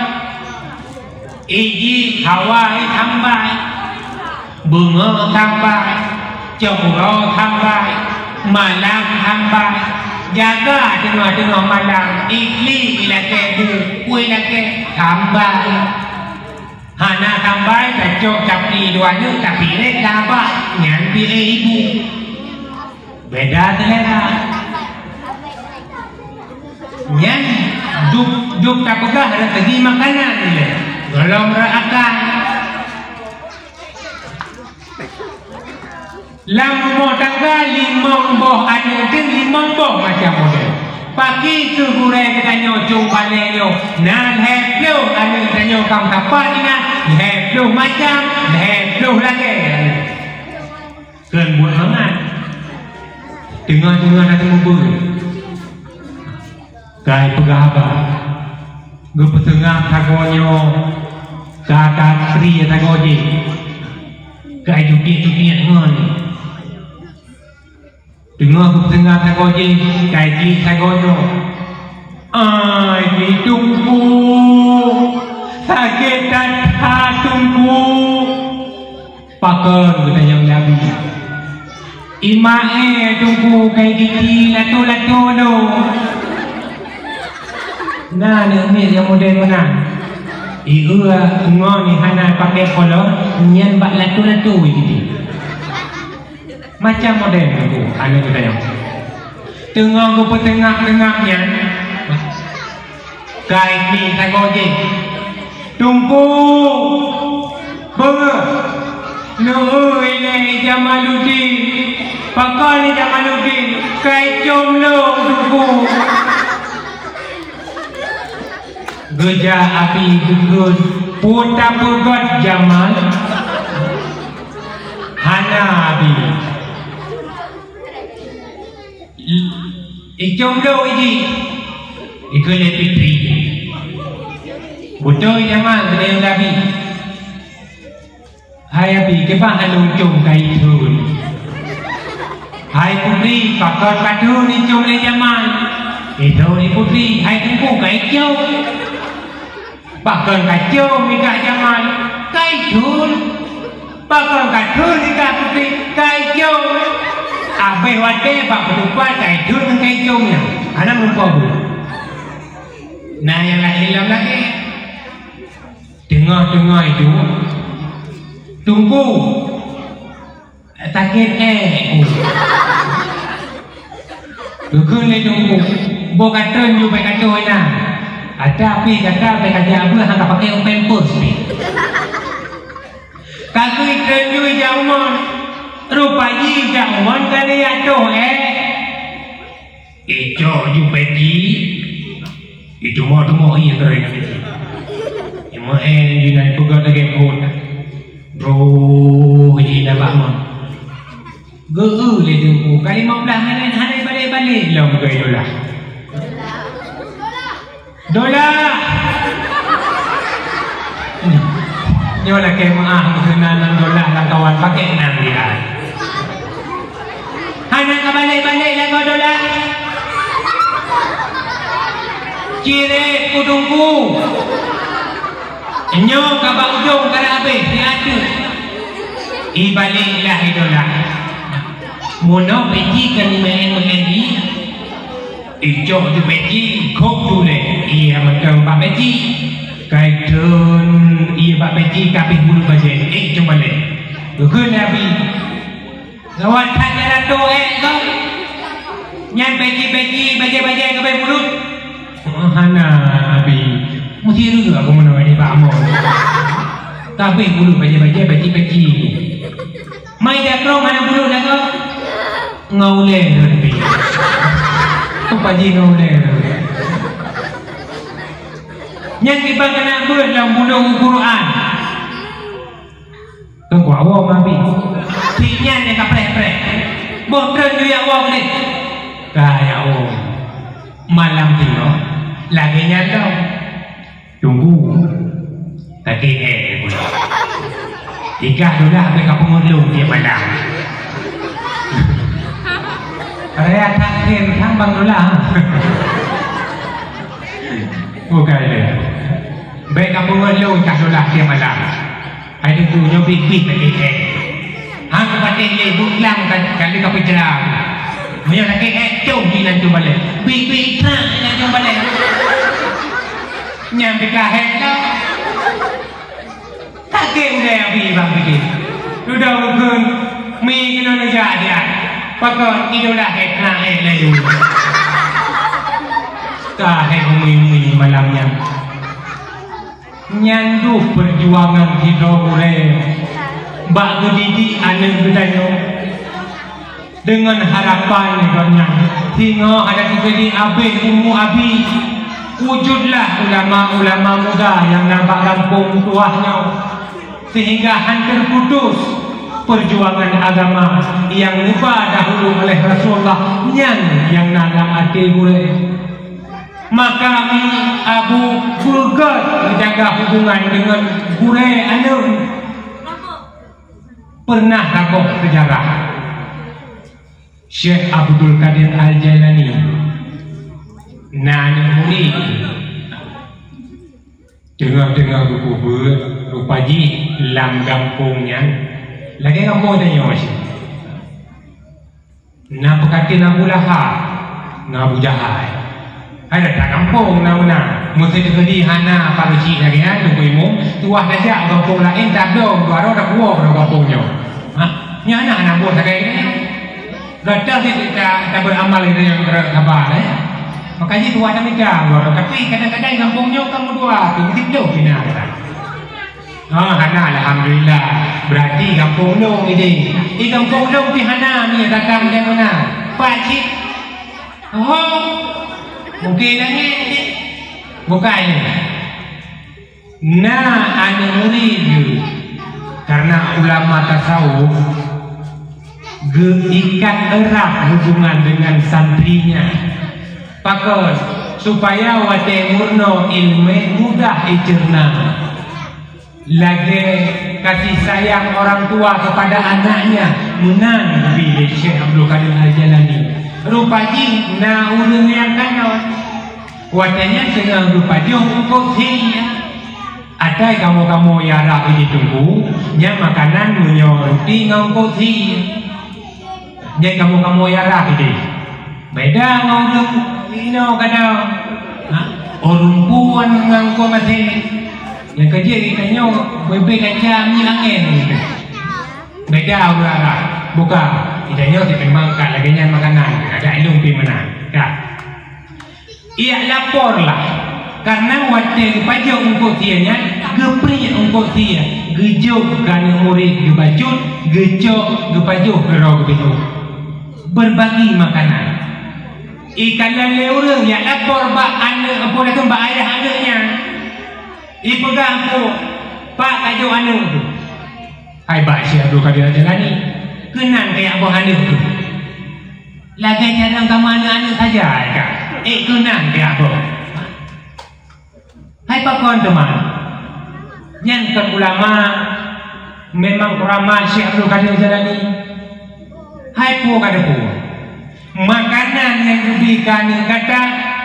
Ijih hawa tambai, beungoh tambai, cok uroe tambai, malam tambai. Jaga teungoh-teungoh malam, ikli ilakée deuh, kui lakée tambai. Hana tambai tacok tapi dua neuk tapi lé tabah nyan pi ék ibu. Beda seulera. Nyan dub, dub tapeugah dari segi makanan ilée. Golom rot akan. Lam rumoh tangga limong boh aneuëk teuh limong boh macam model. Paki keu gurée geutanyoe cong balée nyoe na lhée ploh aneuëk tanyoe kam sapat inan lhée ploh macam, lhée ploh lagée. Keu buet mangat. Teungoh-teungoh na teumeubeuet. Kai peugah haba, geupeuseungab sagoe nyoe ka tatri sagoe jih, kai jukiek-jukiek ngon. Teungoh geupeuseungab sagoe jih, kai klik sagoe nyoe. Ai, Teungku, sakét that-that, Teungku. Pakon geutanyoe Nabi? Imaé Teungku kai gigi lato-lato nyoe. Na aneuk miet nyang model meunan. Ieu ngon hana pakai kolor, nyan bak lato-lato gigi. Macam model Teungku aneuk geutanyoe. Teungoh geupeuteungah-teungah nyan, ka ié sagoe jih, "Teungku, beungéh, neueu ilée Jamaluddin." "Pakon Jamaluddin?" "Ka icôm lôn, Teungku." Geujak Abi geukheun, "Peue tapeugét Jamal?" "Hana, Abi." "I-, icôm lôn jih," ikheun lé Fitri. "Beutôi Jamal," geukheun lé Abi. "Hai Abi, kiban hana lôn côm ka itheun?" "Hai Putri, pakon ka theun icôm lé Jamal?" "Itheun, Putri." "Hai Teungku, ka icôm?" "Pakon ka côm nikeuk Jamal?" "Ka itheun." "Pakon ka theun nikeuk Putri?" "Ka icôm." Abéh watée bak ketupat ka itheun ngon ka icôm nyan. Hana meurumpok bu. Na nyang laén lom lagée. Teungoh-teungoh iduek, "Teungku, sakét ék." Geukheun lé Teungku, "Boh ka treun ju bèk ka toh inan. Ata pih gata bèk ka jak beuet hana paké pampers pih." Ka geutreun ju ijak u mon. Rupa jih ijak u mon ka lheueh jak toh ék. Icok ju peci, itumoe-tumoe ié keuréng ngon peci. Imeu'en jinan peugah lagée phon. Droe jinan bak mon. Geu-eu lé Teungku, ka limong blaih menit hana ibalek-balek lom keu idolah. Dolah! Nyoe lakée meuáh meukeuna nan Dolah lam kawan pakék nan dia. Hana ka balek-balek lagoe Dolah. Cirek ku Teungku. Nyoe ka bak ujong ka habéh di ateueh. Ibalek lah Dolah. Meunoe peci ka nimeu'en-meu'en di. Icok ju peci, khok ju lé, ié mantong bak peci. Kai treun ié bak peci ka pih bulu bajée, ék cuma lé. Geukheun lé Abi. Lawat that nyang rato ék kau. Nyan peci-peci, bajée-bajée ka pih bulu. Oh, hana, Abi. Meusti reuek aku meunoe di bak among. Ka pih bulu bajée-bajée, peci-peci. Mai dakrong hana bulu lagoe. Ngon ulée lôn pih. Tupa jih ngon ulée lôn. Nyan kiban keunan beuet lam bulông Quran. Keu kuak woe mabi. Pih nyan nyang ka preh-preh. Boh treun ju yak woe keudeh. Ka yak woe. Malam tingoh lagée nyan lom. Tunggu. Tapi eh, ikah Dolah bèk ka peungeut lôn tiep malam. Raya takdir kan Bang Dolah. Bukan dia. Bèk ka peungeut lôn kah Dolah tiep malam. Hai Teungku nyoe bit-bit lagée eh. Hang kupatéh lé buet lam ka, ka lheueh ka peucra. Meunyoe lagée ék cong di nan cong balée. Bit-bit itrak di nan cong balée. Nyang teuka hék lom. Sakét ulée Abi bang pike. Dudoe geukheun, mi keunoe neujak diat. Pakon idolah hék na hék layu. Ka hék umi-umi malam nyan. Nyan deuh peujuangan sidroe gurée bak geudidik aneuëk geutanyoe deungon harapan gobnyan singoh hana teujadi abéh umu Abi. Wujudlah ulama-ulama muda nyang na bak gampông tuwah nyoe, sehingga han teuputus peujuangan agama nyang neuba dahulu oleh Rasulullah nyan nyang na lam até gurée. Maka mi Abu beugét geujaga hubungan deungon gurée aneuëk. Peureunah takoh seujarah, Syekh Abdul Qadir Al-Jailani na aneuëk murit. Teungoh-teungoh geupeubuet, rupa jih lam gampông nyan lagée gampông tanyoe cit. Na peukateun Abu Lahab ngon Abu Jahal. Hai that gampông na meunan. Meuseuti hana parusi lagée nyan Teungku Imum, tuwah tajak gampông laén tadong dua droe tapuwoe keunoe gampông nyoe. Ha? Nyan na hana buet lagée nyan. Gata sih kita, kita beramal itu yang ber-, sabar, eh. Makanya dua kami dah, tapi kadang-kadang gampông nyoe kamu dua tu, mesti belum final. Ah, hana, alhamdulillah. Berarti gampông lôn ini. Di gampông lôn pih hana ni datang dari mana? Pak Cik. Oh, mungkin langit. Bukan. Na aneuk murit geuh, karena ulama tasawuf geuikat erat hubungan dengan santrinya. Pakon? Supaya watée meurunoe iéleumé mudah iceurna. Lagée kasih sayang orang tua kepada anaknya, meunan geubi lé Syekh Abdul Qadir Al-Jailani. Rupa jih na ureuëng nyang kalon. Watée nyan teungoh geupajoh eungkôt sie. Asai kamoe-kamoe nyang rab di teungku, nyan makanan meunyoe ruti ngon eungkôt sie. Nyan kamoe-kamoe nyang rab di. Beda ngon ureuëng inoe kadang. Ha? Ureuëng puan ngon eungkôt maté. Nyang keujeuet geutanyoe beubaih kaca minyeuk angén. Beda ureuëng rab. Bukan. Geutanyoe sitimbang ka lagée nyan makanan. Ada ilung pi meunan. Ka. Iyak lapor lah, karena watée geupajoh eungkôt sie nyan, geupriek eungkôt sie, geujok keu aneuk murit geubacut, geucok geupajoh keu droe geubiet. Berbagi makanan. Ikalon lé ureuëng yak lapor bak aneuk, ampôn, bak ayah aneuk nyan. Ipeugah, "Pak, kajok aneuk tu." Hai bak Syekh Abdul Qadir Al-Jailani, keunan keu yak boh aneuk tu. Lagée carông kamoe aneuk-aneuk saja, ka. Eh, keunan keu yak boh. Hai pakon teuma? Nyan kon ulama, memang ulama Syekh Abdul Qadir Jailani. Hai peue ka teupeue? Makanan nyang geubi keu aneuk gata,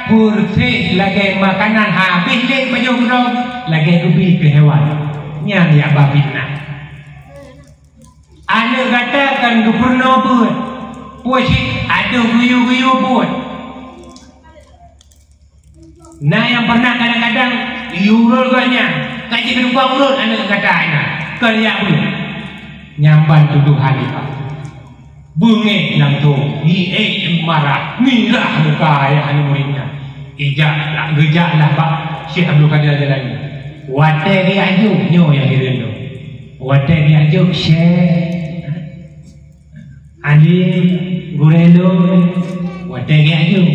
peureuseh lagée makanan habéh lé pajoh keudroe, lagée geubi keu hewan. Nyan yak ba fitnah. Aneuk gata kan geupeurunoe beuet. Peue cit adoh geuyue-geuyue beuet. Na nyang pernah kadang-kadang yue urot gobnyan, ka jiteupeue urot aneuk gata nyan, kon yak beuet. Nyan ban tudohan nibak. Beungéh langsông, hi ék marah, mirah muka ayah aneuk murit nyan. Ijak, geujaklah bak Syekh Abdul Qadir Jailani. Watée geuyak jok, nyoe nyang hireuen lôn. Watée geuyak jok, Syekh. Alim, gurée lôn, watée geuyak jok.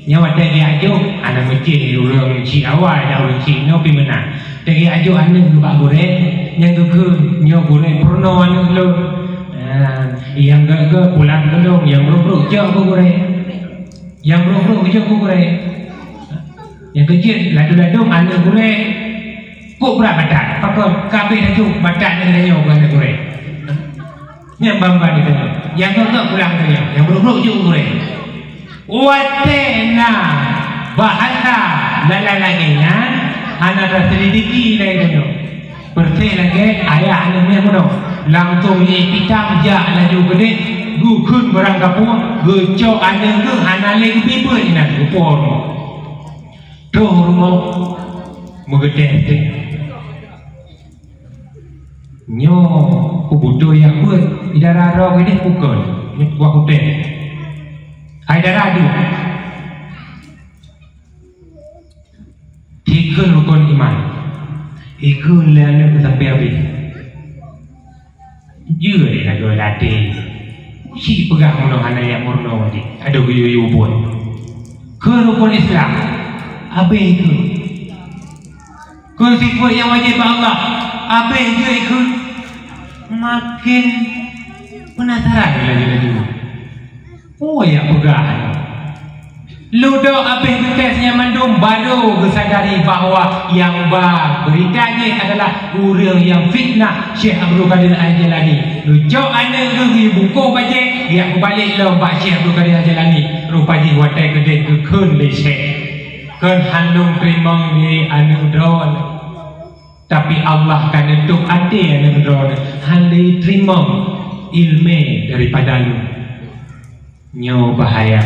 Nyan watée geuyak jok, hana meucéh ureuëng cit awai dan ureuëng cit nyoe pi meunan. Watée geuyak jok aneuk geuh bak gurée, nyan geukheun, "Nyoe gurée peurunoe aneuk lôn." Ah, nyang geuh-geuh pulang keu lôn, nyang brok-brok jok keu gurée. Nyang brok-brok jok keu gurée. Nyang keujeuet ladôm-ladôm aneuk gurée kok brat batat. Pakon? Ka habéh laju batat nyang tanyoe keu aneuk gurée. Nyan ban-ban geutanyoe. Nyang geuh-geuh pulang tanyoe. Nyang brok-brok jok keu gurée. Watée na bahasa lalai lagée nyan, hana taselidiki lé tanyoe. Peureuseh lagée ayah aneuk miet bunoe, langsông lé itam jak laju keudeh, geukheun barang kapeue, geucok aneuk geuh hana lé geubri beuet inan, geupo rumoh. Troh rumoh, meugeuteh-teh. Nyoe peubutoe nyang beuet, idara droe keudeh bukon, nyoe kuah utée. Hai dara deuh. Dikheun rukon iman. Ikheun lé aneuk sampai habéh. Jeuet lé lagoe ladé. Cit peugah meunoe hana jak meurunoe jih. Adoh geuyue-yue buet. Kheun rukon Islam. Habéh ikheun. Kheun sifeuet nyang wajéb bak Allah. Habéh jeuet ikheun. Makin penasaran laju-laju. Peue nyang peugah nyoe? Ludok habéh geutés nyan mandum, baru geusadari bahwa nyang ba beurita jih adalah ureuëng nyang fitnah Syekh Abdul Qadir Al-Jailani. Geucok aneuk geuh geubungkôh bajée, geujak peubalek lom bak Syekh Abdul Qadir Al-Jailani. Rupa jih watée keudeh geukheun lé Syekh, "Kon han lôn teurimong lé aneuk droeneuh." Tapi Allah ka neutôb até aneuk droeneuh, han lé teurimong iéleumé daripada lôn. Nyoe bahaya.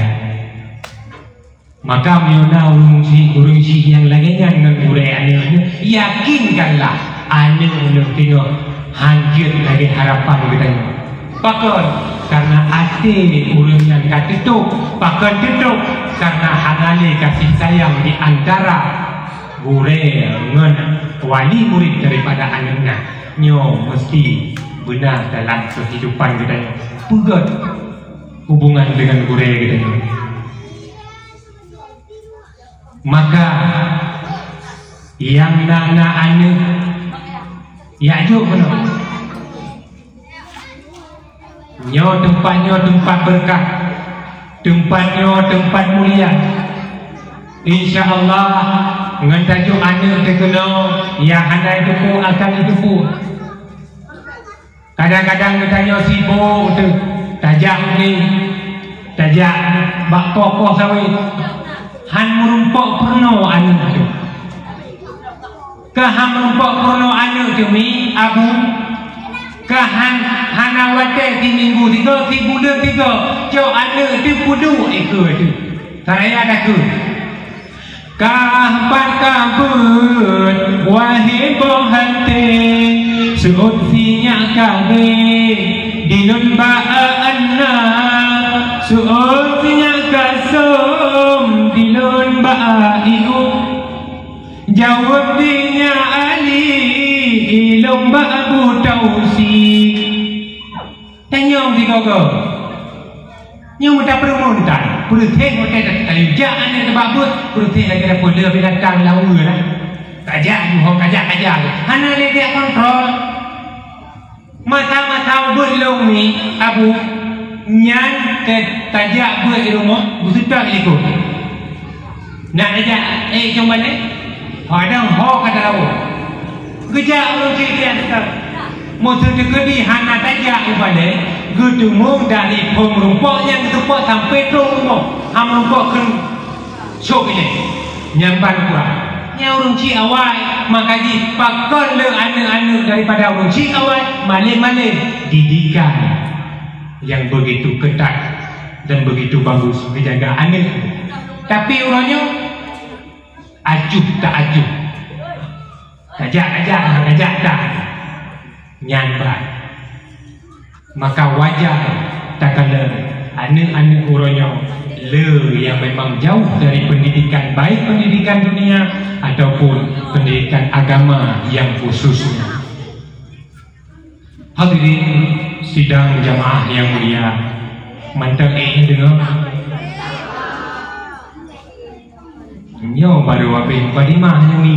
Maka meunyoe na ureuëng syiek, ureuëng syiek nyang lagée nyan ngon gurée aneuk nyoe, yakinkanlah aneuk nyoe teungoh han jeuet lagée harapan geutanyoe. Pakon? Karena até ureuëng nyan ka teutôp. Pakon teutôp? Karena hana lé kasih sayang di antara gurée ngon wali murid daripada aneuëk nyan. Nyoe meusti beuna dalam kehidupan geutanyoe. Peugét hubungan dengan gurée geutanyoe. Maka nyang na, na aneuëk, jak jok keunoe. Nyoe teumpat nyoe teumpat beureukat, teumpat nyoe teumpat mulia. Insya Allah, ngon tajok aneuëk teuh keunoe, nyang hana jiteupeue akan jiteupeue. Kadang-kadang geutanyoe sibok teuh, tajak udeb, tajak bak poh-poh sawét, han meurumpok peurunoe aneuëk teuh. Ka han meurumpok peurunoe aneuëk teuh mi, Abu, ka han, hana watée siminggu sigoe, sibuleuen sigoe, cok aneuëk teuh peuduek ikeue teuh. Karaya takheun. Kah pat ka beuet wahé boh até, seuôt sinyak ka bée di lôn bak aneuëk, seuôt sinyak ka sôm di lôn bak ibu. Jaweueb di nyak Ali, ilôn bak Abu Tausi. Tanyong sigoe-goe. Nyoe meuta peureumeun tan. Peureuséh watée ta-, tayue jak aneuëk teuh bak beuet, peureuséh lagée tapeuleueh binatang laweue na. Kajak juho, kajak, kajak. Hana lé jak kontrol. Masa-masa beuet lôn mi, Abu, nyan ta-, tajak beuet di rumoh, beuseutôt likot. Nak tajak, eh, cong balée? Padang ho ka talawa. Geujak ureuëng cit nyan seutôt. Meuseu teukeudi hana tajak u balée, geuteumong dari phon meurumpok nyang geuteupok sampoe trok rumoh. Hana meurumpok keu sôk ilée. Nyan ban kurang. Nyan ureuëng cit awai, maka jih pakon le aneuëk-aneuëk daripada ureuëng cit awai, malém-malém didikan nyang begitu ketat dan begitu bagus geujaga aneuëk. Tapi uroe nyoe, acuh tak acuh. Kajak-kajak, kajak tak. Nyan ban. Maka wajar takalon aneuëk-aneuëk uroe nyoe le nyang memang jauh dari pendidikan, baik pendidikan dunia ataupun pendidikan agama yang khususnya. Hadirin sidang jamaah yang mulia, mantong ék neudeungoe? Nyoe barô habéh mukadimah nyoe ni.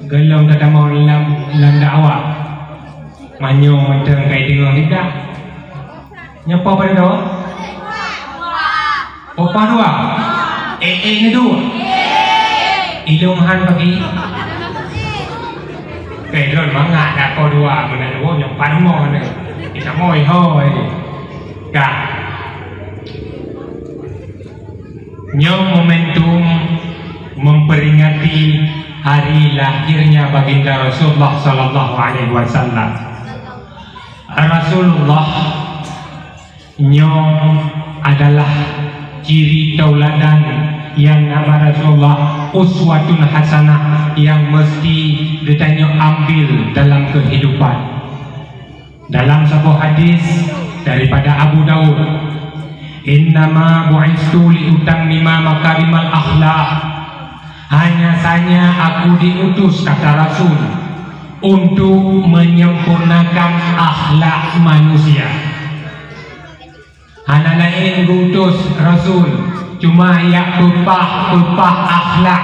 Gohlom tatamong lam, lam dakwah. Manyong mantong ka deungoe nibak. Nyoe po padub dua? Po padub dua? Eh, eh, ni dua. Ilong han pagi. Pedron mangat dah po dua, meunan dua nyoe pan rumoh ni. Kita moi hoi. Dah. Nyoe momentum memperingati hari lahirnya Baginda Rasulullah sallallahu alaihi wasallam. Rasulullah nyoe adalah ciri tauladan nyang nama Rasulullah uswatun hasanah nyang meusti geutanyoe ambil dalam kehidupan. Dalam saboh hadis daripada Abu Daud, "Innama bu'istu liutammima makarimal akhlak." Hanya saja aku diutus, kata Rasul, untuk menyempurnakan akhlak manusia. Hana laén geuutus Rasul, cuma jak peupah-peupah akhlak.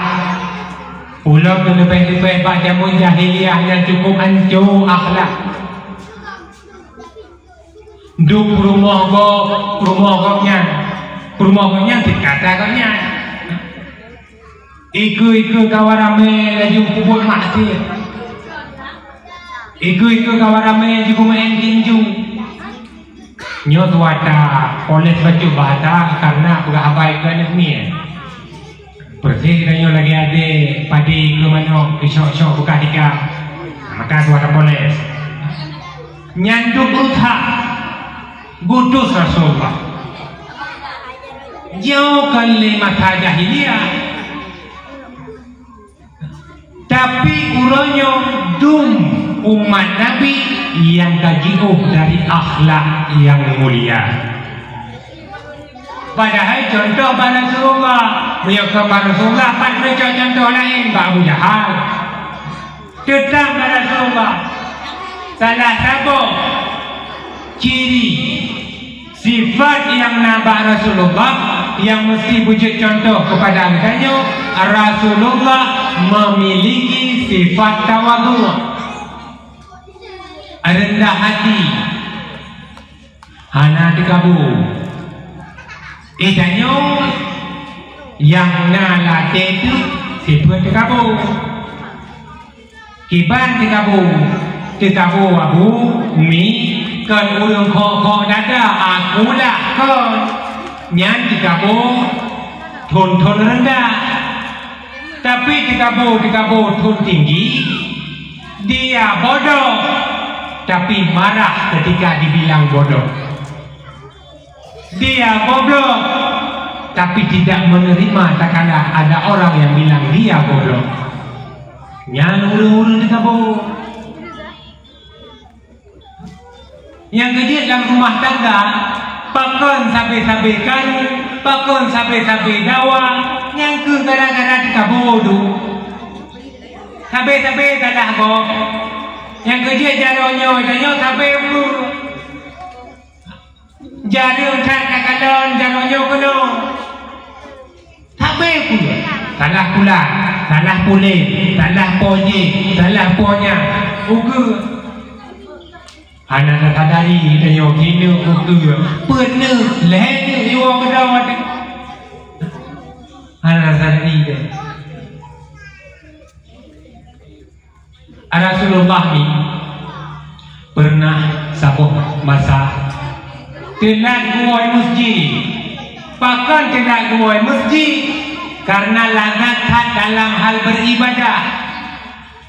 Ulôn leubeh-leubeh bak jameun jahiliyah nyang cukup anco akhlak. Duek peurumoh gob, peurumoh gobnyan, peurumoh gobnyan sikata gobnyan. Ikeue-ikeue kawan ramé laju peubuet maksiat. Ikeue-ikeue kawan ramé jipeumaén tinju. Nyoe tuha ta poles bacut bahasa karena peugah haba ikeue aneuëk miet. Persis tanyoe lagée adé padé ikeue manok, isok-sok beukah tika. Maka tuha ta poles. Nyan duek beureutak. Geuutus Rasulullah. Jauh kon lé masa jahiliyah. Tapi uroe nyoe dum umat Nabi nyang ka jiôh dari akhlak nyang mulia. Padahai cuntoh bak Rasulullah, meunyoe kon bak Rasulullah, pat meucok cuntoh laén bak Abu Jahal. Teutap bak Rasulullah, salah saboh ciri sifat nyang na bak Rasulullah nyang meusti beujeuet cuntoh keupada geutanyoe, Rasulullah memiliki sifat tawadhu, rendah hati. Hana teukabô. Eh, tanyoe nyang na latée teuk sifeuet teukabô. Kiban teukabô, teukabô Abu, Mi, kon ureuëng khok-khok dada, aku lah kon. Nyan teukabô thon-thon rendah. Tapi teukabô-teukabô thon tinggi, dia bodoh, tapi marah ketika dibilang bodoh. Dia goblok, tapi tidak menerima tatkala ada orang yang bilang dia goblok. Nyan ureuëng-ureuëng teukabô. Nyang keujeuet lam rumah tangga, pakon sabe-sabe karu, pakon sabe-sabe dawa, nyang keuh gara-gara teukabô tu. Sabe-sabe salah gob. Nyang keujeuet jaroe nyoe, tanyoe sabe ukeue. Jareueng that takalon jaroe nyoe keunoe. Sabe pula. Salah pula, salah puléh, salah po jih, salah po nyan. Ukeue. Hana tasadari tanyoe keuneuk ukeue. Peuet neuk, lhée neuk jiwoe keudroe. Hana tasadari tanyoe. Rasulullah ni pernah saboh masa teulat geuwoe masjid. Pakon teulat geuwoe masjid? Karena langat that dalam hal beribadah,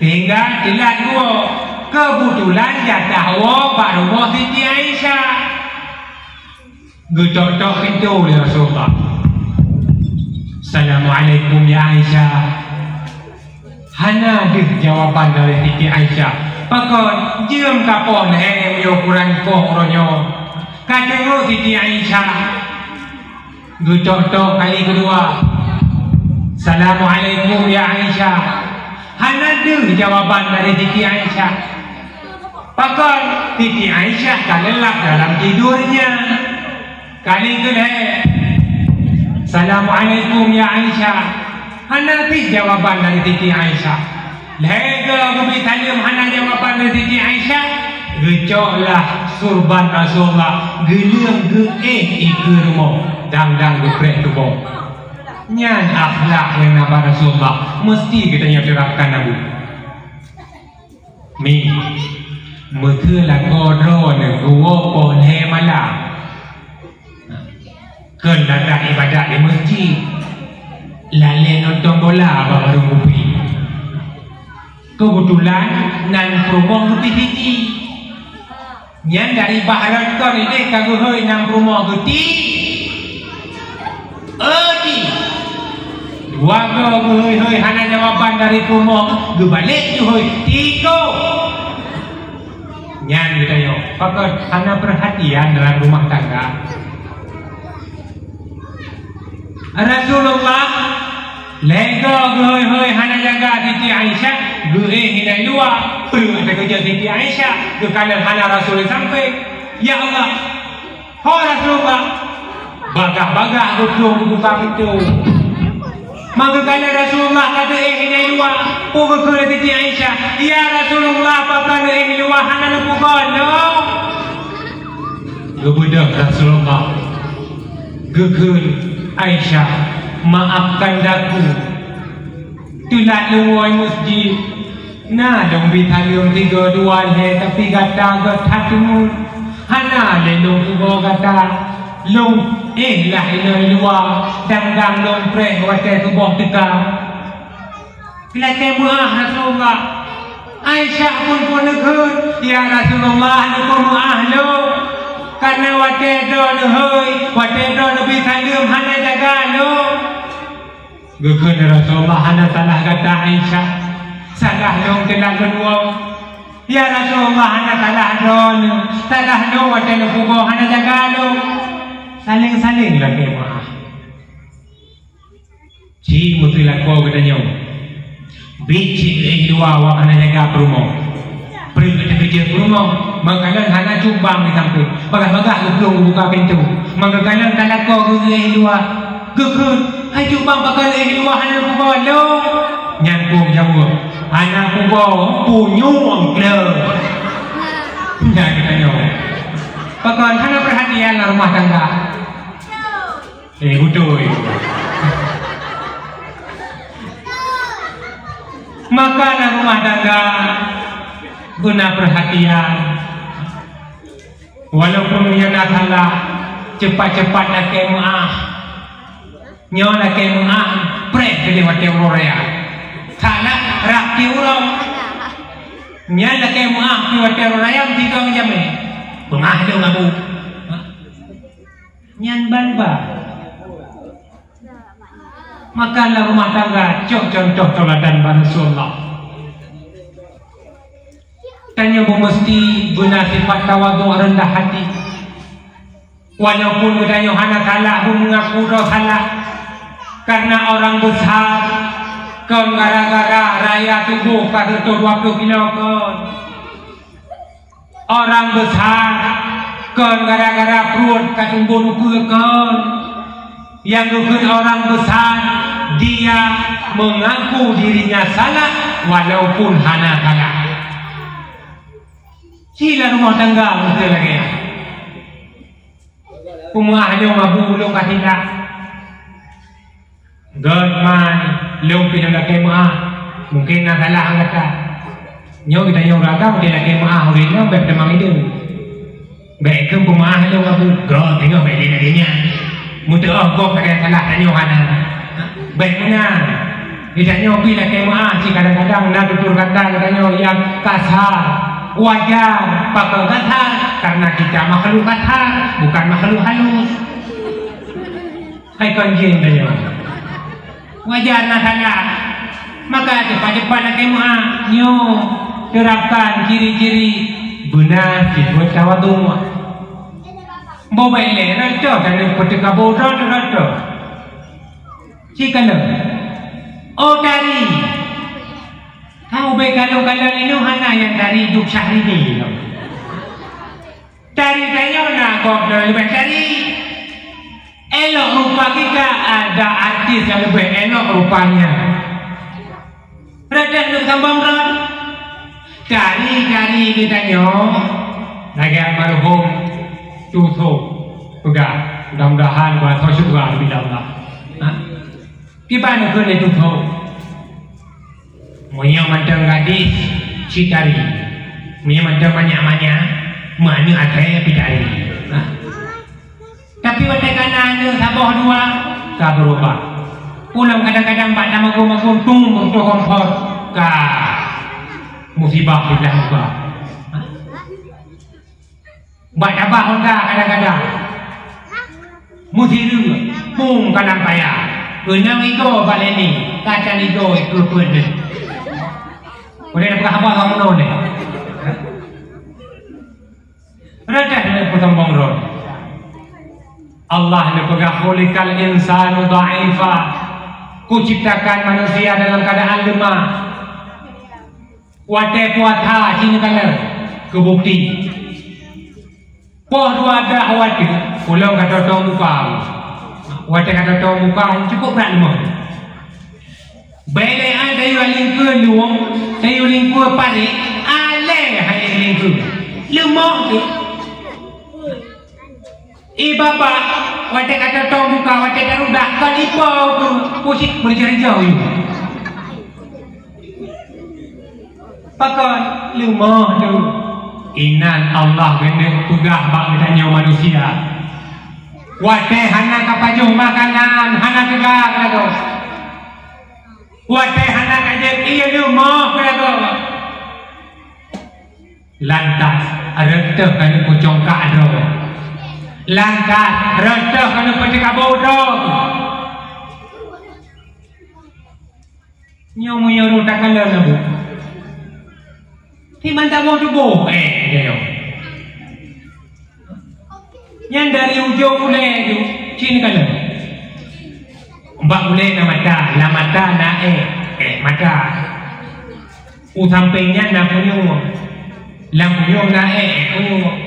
sehingga teulat geuwoe. Keubeutulan jatah woe bak rumoh Siti Aisyah. Geutok-tok pintoe lé Rasulullah. "Assalamualaikum ya Aisyah." Hana deuh jawaban dari Siti Aisyah. Pakon, jeuem ka poh lhée meunyoe kurang poh uroe nyoe. Ka deungoe Siti Aisyah. Geutok-tok kali keudua. "Assalamualaikum ya Aisyah." Hana deuh jawaban dari Siti Aisyah. Pakon, Siti Aisyah ka leulab dalam tidurnya. Kali keulhée, "Assalamualaikum ya Aisyah." Hana pih jawaban dari Siti Aisyah. Lhée goe geubi saleuem hana jawaban dari Siti Aisyah, geucoklah surban Rasulullah, geuleueng geuéh ikeue rumoh, dang-dang geupreh tuboh. Nyan akhlak nyang na bak Rasulullah, meusti geutanyoe terapkan na Bu. Mi, meukeue lakoe droeneuh geuwoe poh lhée malam. Keu ladang ibadat di meuseujid, lalée nonton bola bak warong kupi. Keubeutulan nan peurumoh geubi Siti. Nyan dari bah rot kon ideh ka geuhôi nan peurumoh geuti. Odi. Dua go geuhôi-hôi hana jawaban dari peurumoh, geubalek geuhôi tigo. Nyan geutanyoe, pakon hana perhatian dalam rumah tangga. Rasulullah lego geuhôi-hôi hana jaga Siti Aisyah, geuéh inai luwa. Peue teukeujot Siti Aisyah, geukalon hana Rasul sampai. Ya Allah, ho Rasulullah, bagah-bagah geutueng geubuka pintoe. Maka kana Rasulullah ka geuéh inai luwa, peue geukheun lé Siti Aisyah, "Ya Rasulullah, pakon neuéh luwa hana neupeugon lom?" Geubeudôh Rasulullah, geukheun, "Aisyah, maafkan aku. Teulat lôn woe meuseujid. Na lôn bi saleuem tigo dua lhée, tapi gata göt that teuma. Hana lé lôn tuboh gata. Lôn éh lah inai luwa, dang-dang lôn preh watée tuboh teuka." Geulakée meuáh Rasulullah. Aisyah pun peuneukheun, "Ya Rasulullah, neupeumeuáh lôn. Kareuna watée droe neuhôi, watée droe neubi saleuem hana jaga lôn." Geukheun Rasulullah, "Hana salah gata Aisyah. Salah lôn teulat lôn woe." "Ya Rasulullah, hana salah droeneuh, salah lôn watée lôn peugoe hana jaga lôn." Saléng-saléng lakée meuáh. Ci meuteulakoe geutanyoe. Biet cit geuéh luwa awak hana jaga peurumoh. Peureuet geuteukeujeut peurumoh, meukalon hana cut bang di sampéng. Bagaih-bagaih geuplueng geubuka pintoe. Meukalon talakoe geuéh luwa. Geukheun, "Hai cut bang, pakon éh luwa hana peugoe lôn?" Nyan phon jaweueb, "Hana peugoe, punyueng kleueng." Nyan geutanyoe. Pakon hana peurhatian lam rumah tangga. Eh, beutôi. Maka lam rumah tangga guna peurhatian. Walaupun nyoe na salah, cepat-cepat lakée meuáh. Nyoe lakée meuáh, preh keudeh watée uroe raya. Salah rab di uroe. Nyan lakée meuáh pi watée uroe raya meusidang jamé. Beungah lôn abu. Nyan ban ba. Maka lam rumah tangga cok contoh tauladan bak Rasulullah. Tanyoe beumeusti beuna sifat tawadhu, rendah hati. Walaupun geutanyoe hana salah, beumeugaku droe salah. Karena orang besar, kon gara-gara raya tuboh ka seutoh dua ploh kilo kon. Orang besar, kon gara-gara pruet ka tumbôk ukeue kon. Nyang geukheun orang besar, dia mengaku dirinya salah walaupun hana salah. Ci lam rumoh tangga beutôi lagée nyan. Peumeuáh lôn abu, lôn ka silap. Gét man, lôn pih lôn lakée meuáh. Mungken na salah gata. Nyoe geutanyoe ureueng agam, lakée meuáh ureueng nyoe bèk teumang ideueng. Bèk keuh peumeuáh lôn abu. Gét, teungoh bèk lé lagée nyan. Meuteuôh gob ka salah, tanyoe hana. Bèk meunan. Geutanyoe pih lakée meuáh, ci kadang-kadang na tutur kata geutanyoe nyang kasar. Wajar, pakon kasar? Karena kita makhluk kasar, bukan makhluk halus. Hai kon jén tanyoe. Wajar na salah. Maka cepat-cepat lakée meuáh. Nyoe, terapkan ciri-ciri beuna sifeuet tawadhu. Boh bèk lé rot, tanyoe peuteukabo rot, rot. Ci kalon. Oh, tari. Kamoe bèk kalon-kalon inoe hana nyang tari Cut Syahrini. Tari tanyoe na gob lôn leubeh tari. Elok rupa kita, ada artis nyang leubeh elok rupanya. Rot-rot neuk sambông rot. Tari-tari geutanyoe lagèe almarhum Tutho peugah, mudah-mudahan beuasoe syeuruga, insya Allah. Ha? Kiban kheun lé Tutho. Meunyoe mantong gadis, ci tari. Meunyoe mantong manyak-manyak, meuaneuk asèe, pi tari. Nah. Tapi watèe ka na aneuk saboh dua, ka beurubah. Pulang kadang-kadang bak tamago-mago tung beureutoh kompor, ka musibah pindah muka. Bak tabah honda kadang-kadang. Meusireue, pung ka lam paya. Keunong igoe bak leni, ka tan igoe keu peuet nyoe. Ulèe na peugah haba ka meunoe nyoe. Reudah nyoe peusombong droe. Allah neupeugah, "Khuliqal insanu dha'ifa." Kuciptakan manusia dalam keadaan lemah. Watèe puasa cit neukalon keu bukti. Poh dua blah watèe, ulôn ka totong muka. Watèe ka totong muka, cukôp brat leumah. Bèk lé ai tayue lingkeue luwong, tayue lingkeue parék, alèe hai lingkeue. Leumah tu. Ié babah, watèe ka totong muka, watèe ka rudah, kon ipo pun, pusing meurijau-rijau yue. Pakon? Leumah tu. Inan Allah geuneuk peugah bak geutanyoe manusia. Watèe hana ka pajoh makanan, hana teuga keulagoe. Watèe hana ka jép ié, leumah keulagoe. Lantas, reutoh keuneuk peucongkak droe. Lantas, reutoh keuneuk peucikabo droe. Nyoe meunyoe takalon laju. Di mantong tuboh, eh, dia. Nyan dari ujong ulèe tu, cit kalon. Bak ulèe na mata, lam mata na èk, èk mata. U sampéng nyan na punyueng. Lam punyueng na èk, èk punyueng.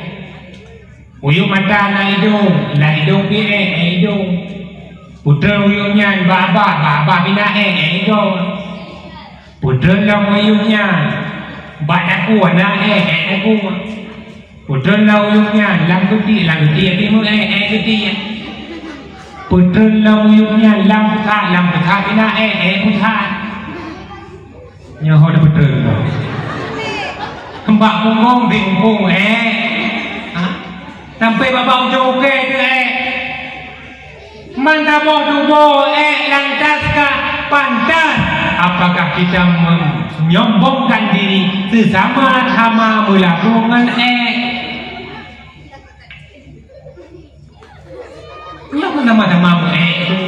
Uyueb mata na idong, lam idong pih èk, èk idong. Peutrön uyueb nyan bak babah, bak babah pih na èk, èk idong. Peutrön lom uyueb nyan bak takue na èk, èk takue. Peutrön lom uyueb nyan lam geutiek, lam geutiek pih meuèk, èk geutiek. Peutrön lom uyueb nyan lam peusak, lam peusak pih na èk, èk peusak. Nyoe ho dipeutrön. Bak bungong di umpung èk. Ha? Sampai bak ujong ukèe teuh èk. Mantong tuboh èk lantas ka pantas. Apakah kita menyombongkan diri sesama hamba meulagu ngon èk? Nyoe pun sama-sama meuék tu.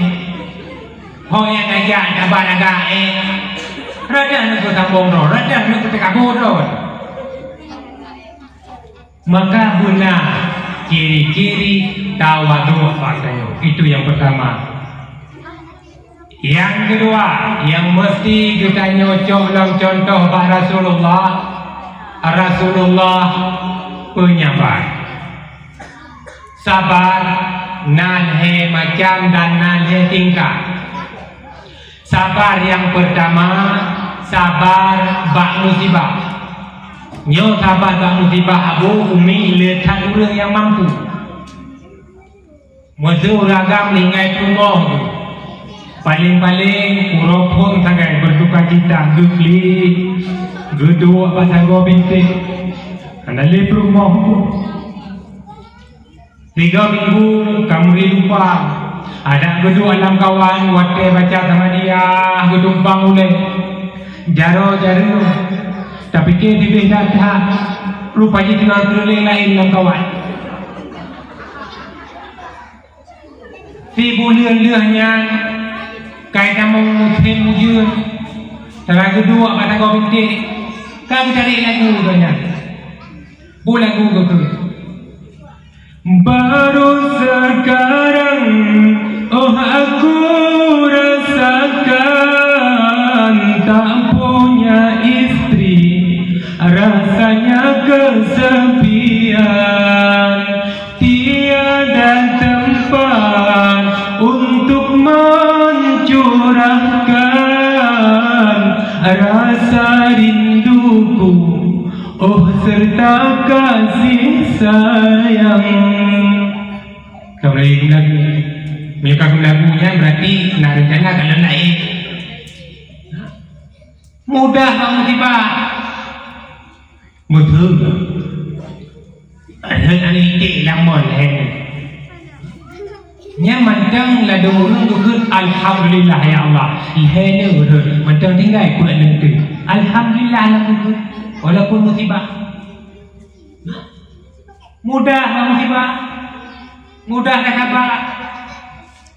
Ho nyang tajak taban agak ék. Radah neuk beusambong droe, radah neuk beuteukabô droe. Maka beuna ciri-ciri tawadhu bak tanyoe. Itu yang pertama. Nyang keudua, nyang meusti geutanyoe cok lom cuntoh bak Rasulullah, Rasulullah peunyabar. Sabar na lhèe macam dan na lhèe tingkat. Sabar nyang peurtama, sabar bak musibah. Nyoe sabar bak musibah, Abu, umi, le that ureueng nyang mampu. Meuseu ureueng agam ninggai peurumoh tu, paleng-paleng uroe phon sagai beudukacita, geuklik, geuduek bak sagoe bintéh, hana lé peurumoh tu. Tiga minggu ka meuri lupa, adak geuduek lam kawan watèe baca Samadiyah geutumpang ulèe. Jaroe-jaroe, tapike sibeh that-that, rupa jih teungoh keuneulheueh laén lam kawan. Sibuleuen lheueh nyan, ka jitamong musém ujeuen, teungoh geuduek bak sagoe bintéh, ka geutarek lagu geuh nyan. Peue lagu geuh keuh? Baru sekarang, oh, aku rasakan tak punya istri, rasanya kesepian. Tiada tempat untuk mencurahkan rasa rinduku, oh, serta kasih sayang. Ka mulai lagu. Meunyoe ka lagu nyan, berarti na rencana ka lôn laén. Mudah bak musibah. Beutôi. Aneuk-aneuk iték lam mon lhèe nyoe. Nyan mantong ladôm ureueng geukheun, "Alhamdulillah, ya Allah." Lhèe nyoe beutôi. Mantong tinggai peuet nyoe teuh. Alhamdulillah lam geukheun. Walaupun musibah. Mudah bak musibah. Mudah dak sabar.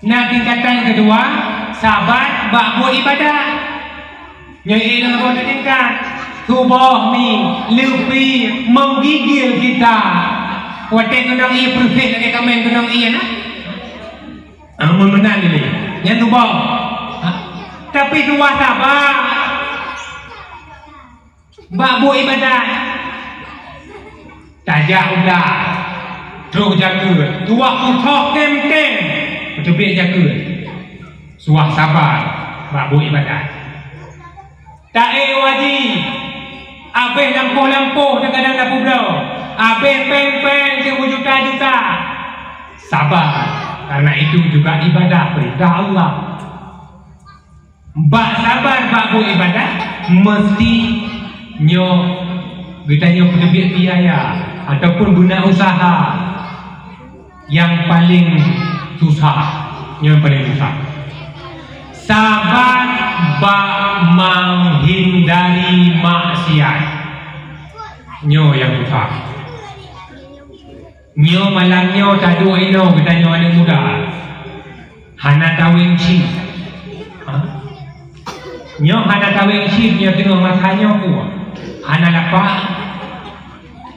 Na tingkatan keudua, sabar bak buet ibadah. Nyoe ilmu tingkat. Tuboh mi, leupie, menggigil kita. Watèe keunong ie peureusek lagèe kaméng keunong ie na. Ah, meunan lé. Nyan tuboh. Ha? Tapi tuboh sabar. Bak buet ibadat, tajak u blang, troh jakeuet, tuwah putôh kém-kém, beuteubiet jakeuet. Suah sabar bak buet ibadat. Taék wajéb, abéh lampôh-lampôh teugadang lam peubloe, abéh péng-péng teuh meujuta-juta. Sabar, karena itu juga ibadah, perintah Allah. Bak sabar bak buet ibadat, meusti nyoe geutanyoe peuteubiet biaya ataupun beuna useuha nyang paleng susah. Nyoe nyang paleng susah. Sabar bak menghindari maksiat. Nyoe nyang susah. Nyoe malam nyoe taduek inoe geutanyoe aneuk muda. Hana taweng cit. Ha? Nyoe hana taweng cit, nyoe teungoh masa nyoe peue? Hana lapak,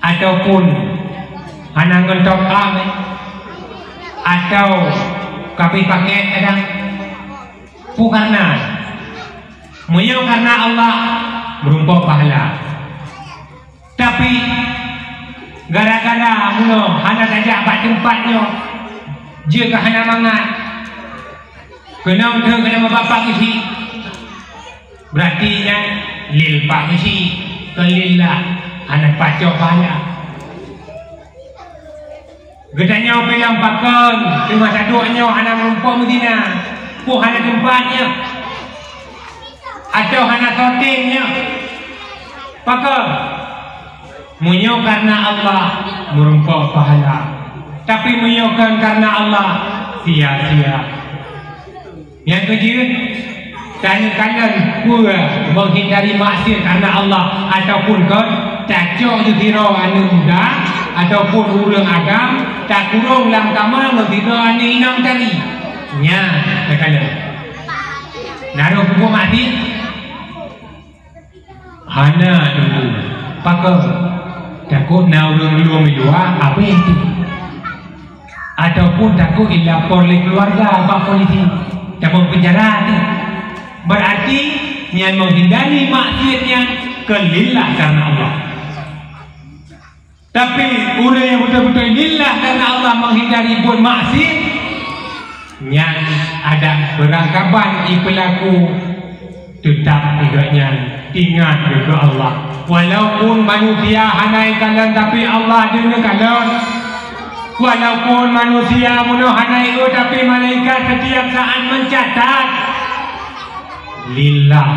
Ataupun hana ngon top up, eh? Atau ka abéh paket kadang? Peue kareuna? Meunyoe kareuna Allah, meurumpok pahala. Tapi, gara-gara meunyoe hana tajak bak teumpat nyoe, jeuet ka hana mangat. Keunong teuh keuneuk bak Pak Geuchik. Beurati nyan lil Pak Geuchik, keu lillah, hana pacok pahala. Geutanyoe bilang pakon, teuma saduek nyoe hana meurumpok meuzina, peue hana teumpat nyoe? Atawa hana soe tem nyoe? Pakon? Meunyoe kareuna Allah, meurumpok pahala. Tapi meunyoe kon kareuna Allah, sia-sia. Nyang keujeuet, tanyoe kalon peue meuhindari maksiet kareuna Allah ataupun kon, tacok sidroe aneuk muda ataupun ureueng agam, takurong lam kama ngon sidroe aneuk inong tari. Nyan takalon. Na roh peubuet maksiet? Hana, Teungku. Pakon? Takot na ureueng lueng di luwa, abéh teuh. Ataupun takot ilapor lé keuluwarga bak polisi, tamong peunjara teuh. Beurati nyan meuhindari maksiet nyan keu lillah kareuna Allah. Tapi ureueng nyang beutôi-beutôi lillah kareuna Allah meuhindari buet maksiet, nyan adak beurangkaban jipeulaku teutap geuh nyan ingat keu Allah. Walaupun manusia hana jikalon, tapi Allah deungon kalon. Walaupun manusia meunyoe hana jiôt, tapi malaikat setiap saat mencatat. Lillah,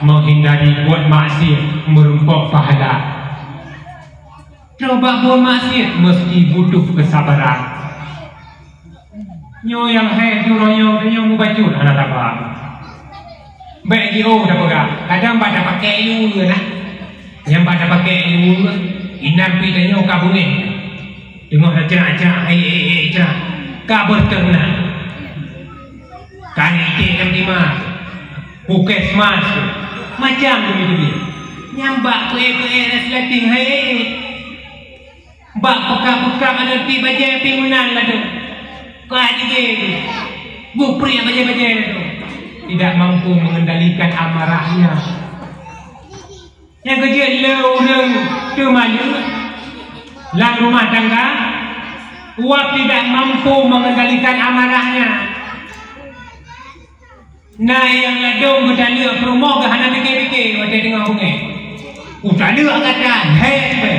meuhindari buet maksiet, meurumpok pahala. Coba buet maksiet meuseuti butuh keusabaran. Nyoe nyang hai uroe nyoe, tanyoe mubacut hana sabar. Bèk jiôh tapeugah, kadang bak tapakèk ileue na. Nyang bak tapakèk ileue, inan pih tanyoe ka beungèh. Teungoh tacrak-crak, eh, eh, eh, crak. Ka beuteuh na. Ka nitèe lam tima. Puskesmas, macam tu. Nyan bak peuék-peuék resleting hai. Bak peukab-peukab aneuk pih bajèe pih meunan ladôm. Ka jigé tu. Bupriek bajèe-bajèe tu. Tidak mampu mengendalikan amarahnya. Nyang keujeuet lé ureueng teumaleuek lam rumah tangga, uap tidak mampu mengendalikan amarahnya. Na nyang ladôm geutaleuek peurumoh geuh hana pike-pike watèe teungoh beungèh. Utaleuek gata, lhèe ribèe.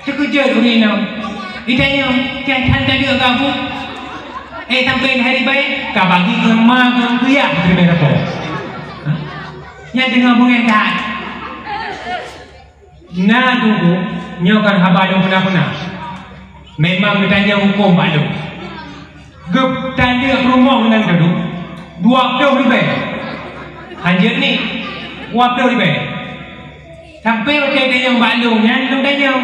Teukeujot ureueng inong. Itanyong, "Kian that taleuek keu abu?" Eh, sampoe lhèe ribèe, ka bagi keu ma ngon keu yah ribèe lakoe. Hah? Nyan teungoh beungèh that. Na, Teungku, nyoe kon haba lôn peuna-peuna. Memang geutanyoe hukôm bak lôn. Geutaleuek peurumoh meunan teuh dua ploh ribèe. Hanjeuet ni, dua ploh ribèe. Sampoe watèe tanyong bak lôn nyan, lôn tanyong.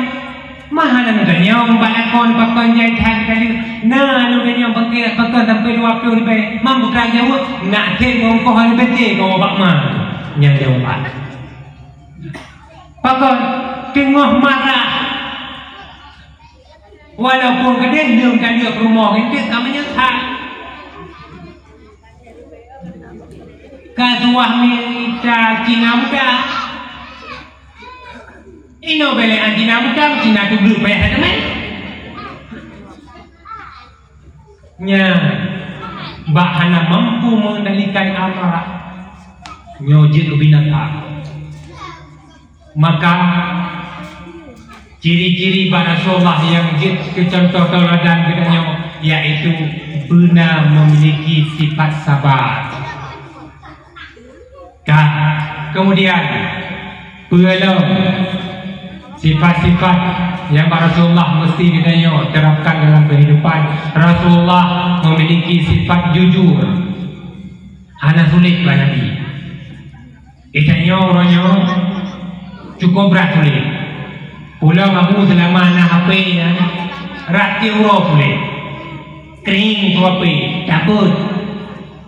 Ma hana lôn tanyong bak lakoe pakon jai that taleuek. Na lôn tanyong pakon, pakon sampoe dua ploh ribèe. Mam bukon jaweueb, nak thèn ongkoh leubeh thèn keu bak ma. Nyan jawaban. Pakon teungoh marah. Walaupun keudeh lheueh ka lheueh peurumoh, enteuk ka meunyeusai. Ka tuwah mita Cina muda. Inoe bèlèe Cina muda, Cina tubreuh payah that teumé. Nyan, bak hana mampu mengendalikan amarah, nyoe jeuet keu binatang. Maka, ciri-ciri bak Rasulullah nyang jeuet keu cuntoh teuladan geutanyoe, yaitu beuna memiliki sifat sabar. Ka, kemudian, peue lom sifat-sifat nyang bak Rasulullah meusti geutanyoe terapkan dalam kehidupan. Rasulullah memiliki sifat jujur. Hana sulet bak Nabi. Geutanyoe uroe nyoe cukup brat sulet. Ulôn Abu seulama na H P nyan, rab tiep uroe sulet. Kring tu H P, takot.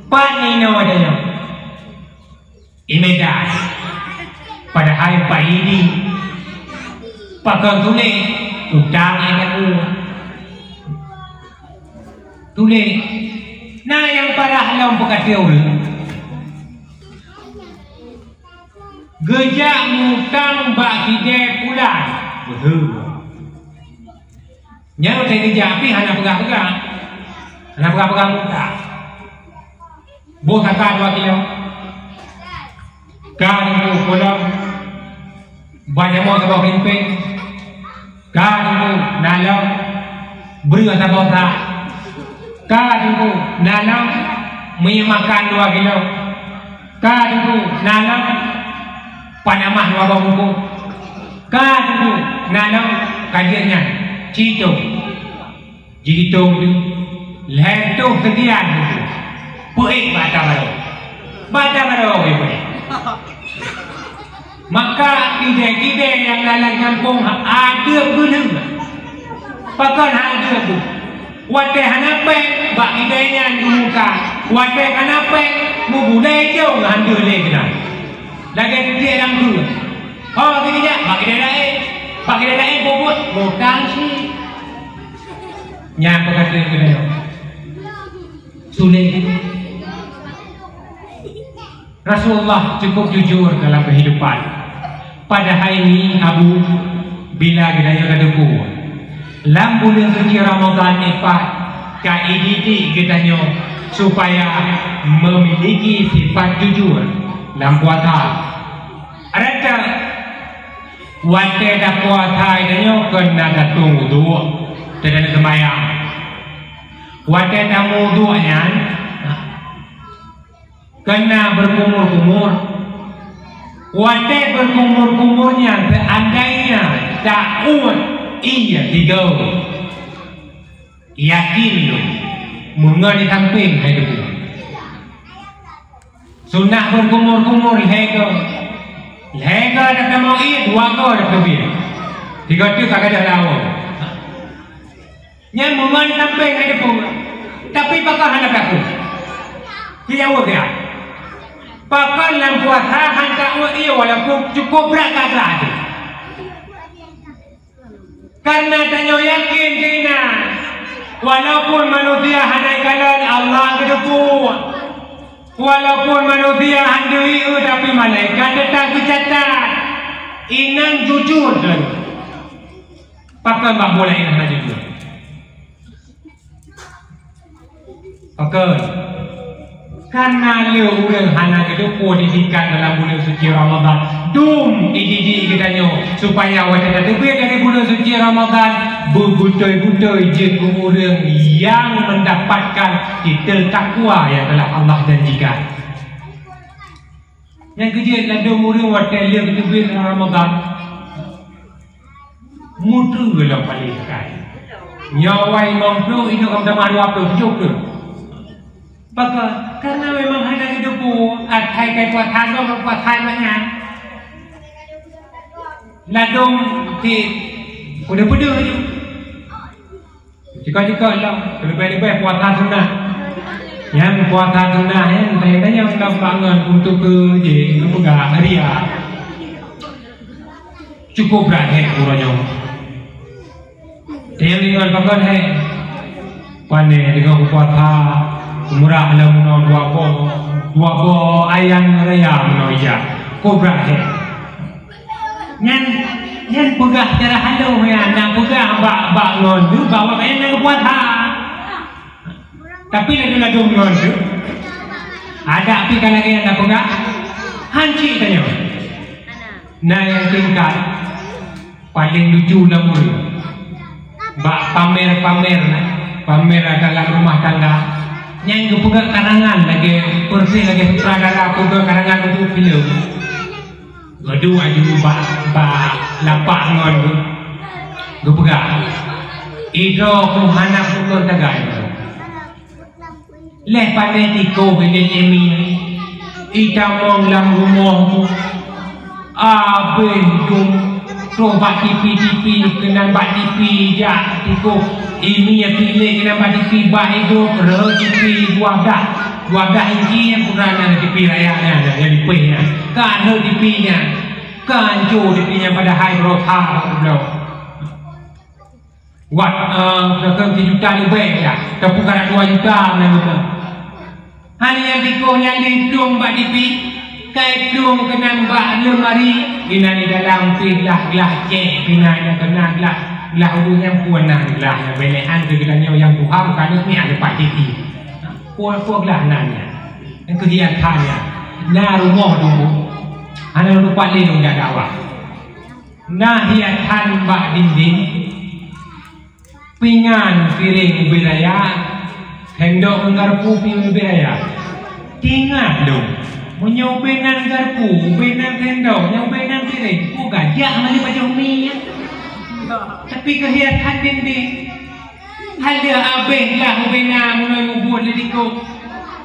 Pat ninoe tanyoe? Di Medan. Padahai Pak Idi Pakon tuléh, utang nyang ka tuléh. Na nyang parah lom peukaté ureuëng. Geujak mutang bak sideh pulan. Beutôi. Nyan watée geujak pih hana peugah-peugah. Hana peugah-peugah mutang. Boh saka dua kilo. Ka teungku pulang. Banyamoe saboh keulimpéng. Ka teungku na lom. Breueh saboh sa. Ka teungku na lom. Minyeuk makan dua kilo. Ka teungku na lom. Panamah dua boh bungkôh. Ka teungku na lom. Ka jeuet nyan. Citong. Jihitong tu, lhèe reutôh seukian tu. Peuék bak ata barô. Bak ata barô geuh peuék. Maka kidée-kidée nyang na lam gampông ha-, adeueb geuh lheueh. Pakon ha adeueb geuh? Watée hana péng, bak kidée nyan geumuka. Watée hana péng, meugulée jong han deuh lé keunan. Lagée tiek lam keue. Ho, kidée jak, bak kidée laén. Bak kidée laén, bubuet, mutang cit. Nyan peukateuen geutanyoe. Sulet. Rasulullah cukup jujur dalam kehidupan. Padahai ngieng Abu, bila geutanyoe tateupeue, lam buleuen suci Ramadhan nyoe pat ka ididik geutanyoe supaya memiliki sifat jujur lam puasa. Rata Watée tapuasa geutanyoe kon na tatueng uduk, teuka seumayang. Watée tamuuduk nyan, kon na beukumur-kumur. Watée beukumur-kumur nyan, seandainya taôt ié tiga, yakin lôn, meungon di sampéng hai teupeu. Sunat beukumur-kumur lhèe goe. Lhèe goe tatamong ié, dua goe tateubiet. Tiga teuk ka gadôh lawoe. Nyan meungon sampéng hai teupeu. Tapi pakon hana takot. Sijaweueb ya. Pakon lam puasa han takot ié walaupun cukup brat ka glah teuh. Karena tanyoe yakin keunan, walaupun manusia hana ikalon, Allah geuteupeue. Walaupun manusia han deuh ié, tapi malaikat teutap geucatat. Inan jujur lom. Pakon bak buleuen hana jujur? Pakon? Karena lé ureuëng hana geuteupeue didikan dalam buleuen suci Ramadhan. Dum ididik geutanyoe supaya watée tateubiet dari buleuen suci Ramadhan, beutôi-beutôi jeuet keu ureuëng nyang mendapatkan titel takwa yang telah Allah janjikan. Nyang keujeuet ladôm ureuëng watée lheueh geuteubiet Ramadhan, muteue lam paléng kai. Nyoe awai limong ploh, inong ka meutamah dua ploh, tujoh ploh. Pakon? Karena memang hana geuteupeue asai kai puasa gob, puasa gobnyan. Ladôm ti peudeuh-peudeuh ju. Cukôp-cukôp lom, leubeh-leubeh puasa sunat. Nyan puasa sunat nyan, tanyong-tanyong lom bangon untuk keu jih, geupeugah ria. Cukup brat hék uroe nyoe. Tanyong deungon pakon hék. Pane deungon puasa, murah lam meunoe dua boh, dua boh ayam raya meunoe ija. Cukup brat hék. Nyan, nyan peugah cara halôh nyan, na peugah bak, bak ngon tu, bahwa kayém na geupuasa. Tapi ladôm-ladôm ngon tu, adak pih ka lagée nyang na peugah, han cit tanyoe. Na nyang tingkat, paléng lucu lam ureuëng. Bak pamer-pamer, pamer dalam rumah tangga. Nyang geupeugah karangan lagée, persis lagée sutradara peugah karangan untuk filem. Geuduek aju bak, bak lapak ngon geupeugah, "Idroe ku hana pukon tagai." Lheueh pané tikoh ilée nyemi, itamong lam rumoh tu. Abéh dum troh bak tipi-tipi, keunan bak tipi jak tikoh. Imi piléh keunan bak tipi, bak idôk rhot tipi dua blah. Dua blah inci nyan, pura na tipi raya nyan, nyang lipéh nyan. Ka rhot tipi nyan. Ka hanco tipi nyan padahai beurôh that bak ubloe. Wat, eh, keu sijuta leubeh lah. Tapi ka dua juta meunan. Hana nyang tikoh nyan lé plueng bak dipi, kai plueng keunan bak lemari, inan di dalam pih glah-glah cek, pih na nyang keunan glah, glah ureueng nyang pun na glah nyang belehan keu geutanyoe nyang tuha bukan nyoe ni ada Pak Citi. Pun-pun glah nan nyan. Nyang keuhiasan nyan. Na rumoh dulu. Hana lupa lé dong jak dakwah. Na hiasan bak dinding. Pingan piréng ubé raya, sendok ngon garpu piréng ubé raya. Ingat lôn, meunyoe ubé nan garpu, ubé nan sendok, nyoe ubé nan piréng, peue gajah mani pajoh mi nyan. Tapi keuhiasan dinding. Hana abéh lah ubé na meunyoe mubuet lé dikôk.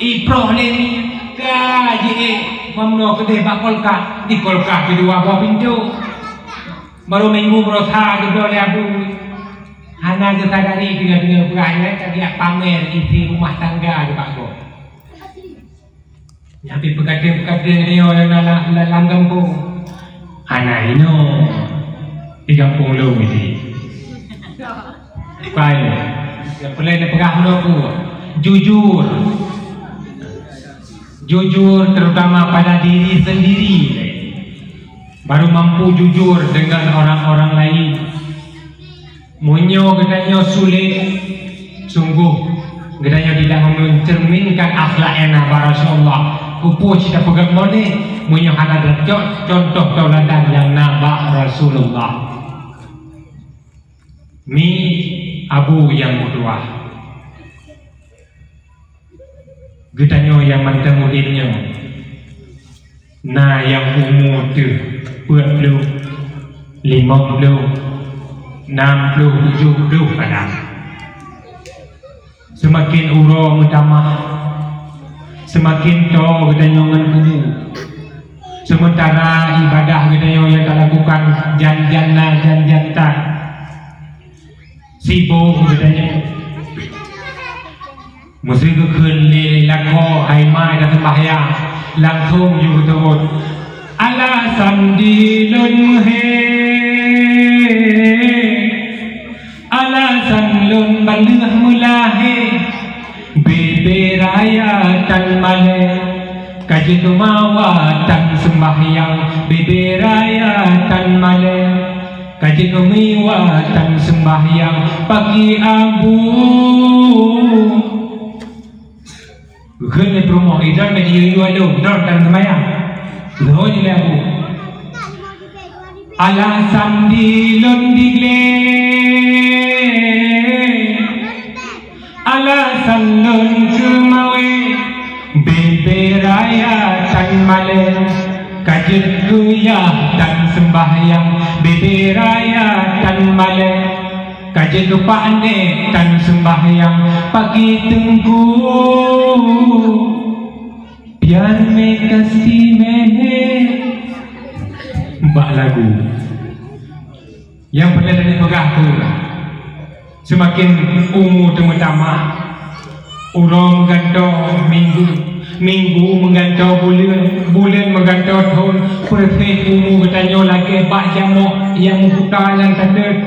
Iproh lé mi, ka jiék meunyoe keudeh bak kulkas, di kulkas keudua boh pintoe. Baru minggu beurasa geubloe lé abu. Hana geusadari deungon-deungon peurah nyan ka geujak pamer isi rumah tangga di bak gob. Nyan pih peukaten-peukaten nyoe lam, lam, lam gampông. Hana inoe di gampông lôn isi. Pai, nyang peureulèe neupeugah lom peue? Jujur. Jujur terutama pada diri sendiri. Baru mampu jujur dengan orang-orang lain. Meunyoe geutanyoe sulet, sungguh geutanyoe tidak mencerminkan akhlak nyang na bak Rasulullah. Peue cit tapeugah model, meunyoe hana tacok contoh tauladan nyang na bak Rasulullah. Mi abu nyang meutuah. Geutanyoe nyang mantong udeb nyoe, na nyang umu teuh peuet ploh, limong ploh, nam ploh, tujoh ploh kadang. Seumaken uroe meutamah, seumaken toe geutanyoe ngon kubu. Seumeuntara ibadah geutanyoe nyang talakukan jan-jan na jan-jan tan. Sibok geutanyoe. Meuseu geukheun lé lakoe hai ma taseumbahyang, langsong ju geuteuôt, "Alasan di lôn he, alasan lôn ban lheueh meulahé, bebe raya tan malée, ka jeuet keumawa tan seumbahyang, bebe raya tan malée." Ka jeuet keumiwa tan seumbahyang pagi abu. Geukheun lé peurumoh, "Idon bèk jiyue-yue lôn, droe tan seumbahyang." Lheueh jilée abu. Alasan di lôn diglé. Alasan lôn keumawe, bebe raya tan malée, ka jeuet geuyah tan seumbahyang, bebe raya tan malée, ka jeuet geupak nèk tan seumbahyang, pagi teungku. Pyar meh kasti meh bak lagu. Nyang peureulèe tapeugah keu ureueng, seumaken umu teumeutamah, uroe meugantoe minggu, minggu meugantoe buleuen, buleuen meugantoe thôn, peureuséh umu geutanyoe lagèe bak jamoe nyang meuputa nyang sateut.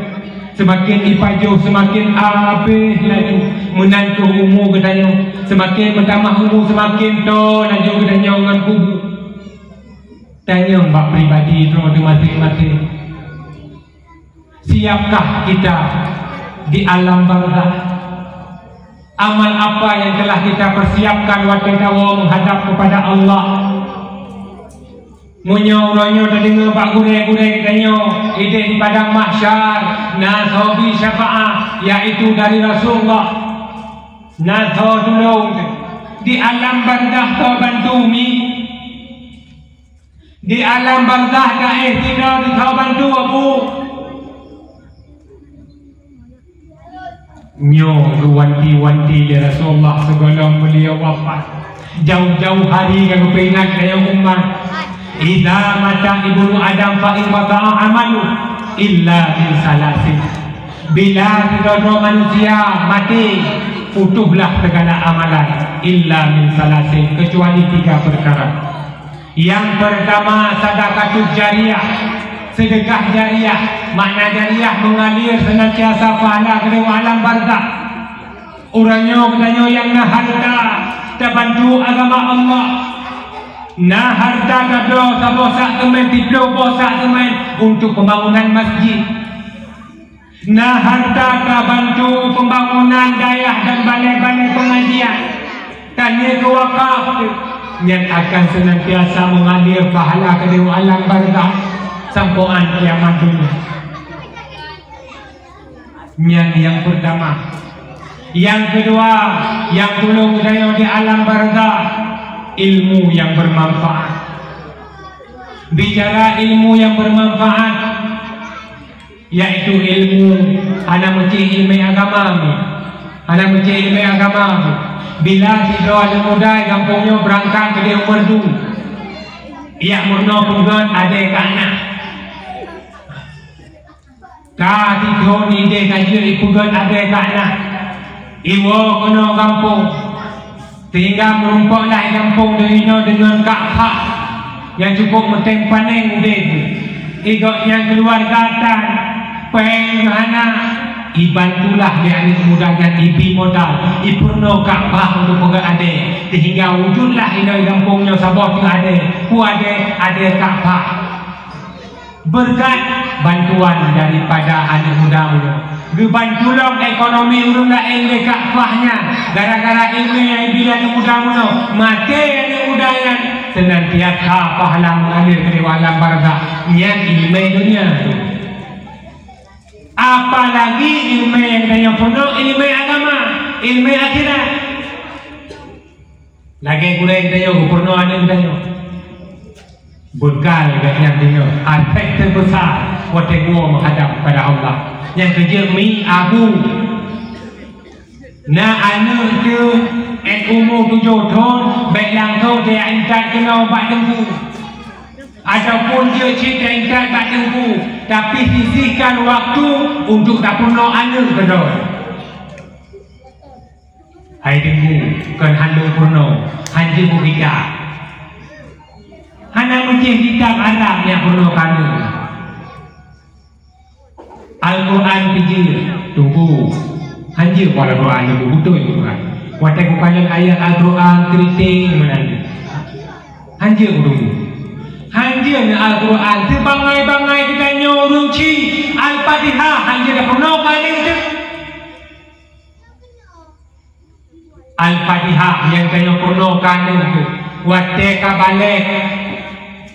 Seumaken jipajoh, seumaken abéh laju. Meunan kheueh umu geutanyoe, seumaken meutamah umu, seumaken toe laju geutanyoe ngon kubu. Tanyong bak pribadi droe teuh maséng-maséng. Siapkah kita di alam barzakh? Amal apa yang telah kita persiapkan watèe tawoe menghadap kepada Allah? Meunyoe uroe nyoe tadeungoe bak gurèe-gurèe geutanyoe, idéh di padang mahsyar, na soe bi syafaat, yaitu dari Rasulullah. Na soe tulông di alam barzakh, soe bantu mi. Di alam barzakh ka éh sidroe teuka bantu, Abu. Nyoe geuwanti-wanti lé Rasulullah sigohlom beliau wafat. Jauh-jauh hari ka geupeuingat lé umat, "Idza mata ibnu Adam fa inqata'a amalu illa min salasin." Bila sidroe-droe manusia maté, putôhlah segala amalan, illa min salasin, kecuali tiga perkara. Nyang peurtama, sadaqatut jariyah. Seudeukah jariah, makna jariah meungalir seunantiasa pahala keudéh u alam barzakh. Uroe nyoe geutanyoe nyang na hareuta tabantu agama Allah. Na hareuta tabloe saboh sak seumén, siploh boh sak seumén untuk peumbangunan masjid. Na hareuta tabantu peumbangunan dayah dan balé-balé peungajian. Tanyoe keu wakaf, nyan akan seunantiasa meungalir pahala keudéh u alam barzakh sampoe 'an kiamat donya. Nyan nyang peurtama. Nyang keudua, nyang tulông geutanyoe di alam barzakh, ilmu nyang beumanfaat. Bicara ilmu nyang beumanfaat, yaitu ilmu hana meucéh ileumèe agama. Hana meucéh ileumèe agama. Bila sidroe aneuk muda gampông nyoe beurangkat keudéh u meurdu, jak meurunoe peugöt adèe keu aneuk. Ka titho idéh ka jeuet ipeugöt adèe keu aneuk, iwoe keunoe gampông. Sehingga meurumpok lah gampông deungon nyoe deungon kak phak nyang cukup meutem panéng udép. Igobnyan keuluwarga tan, péng hana, ibantulah lé aneuk muda nyan ibi modal, ipeurunoe kak phak untuk peugöt adèe. Sehingga wujudlah inoe gampông nyoe saboh teuk adèe. Peue adèe? Adèe kak phak. Beureukat bantuan daripada aneuk muda meunoe, geubantu lom ekonomi ureueng laén lé kak phak nyan. Gara-gara ileumèe nyang ibi lé aneuk muda meunoe, maté aneuk muda nyan, seunantiasa pahala meungalir keudéh u alam barzakh, nyan ileumèe donya. Apalagi ileumèe nyang tanyoe peurunoe, ileumèe agama, ileumèe akhirat. Lagèe gurèe geutanyoe geupeurunoe aneuk geutanyoe. Beukal gobnyan tanyoe, aspek teubeusa watèe geuwoe meuhadap keupada Allah. Nyang keujeuet mi abu. Na aneuk teuh, 'et umu tujoh thon, bèk langsông teuintat keunoe bak teungku. Ataupun jeuet cit teuintat bak teungku, tapi sisihkan waktu untuk tapeurunoe aneuk keudroe. Hai teungku, kon han lôn peurunoe, han jeuet beukitab. Hana meucéh kitab Arab nyang peurunoe keu aneuk. Al-Quran pih jeuet, teungku. Han jeuet bak Al-Quran, teungku, beutôi Al-Quran. Watèe kukalon ayat Al-Quran kriting meunan. Han jeuet, teungku. Han jeuet ngon Al-Quran, teubangai-bangai geutanyoe ureueng chik, Al-Fatihah han jeuet tapeurunoe keu aneuk teuh. Al-Fatihah nyang tanyoe peurunoe keu aneuk teuh watèe ka balek.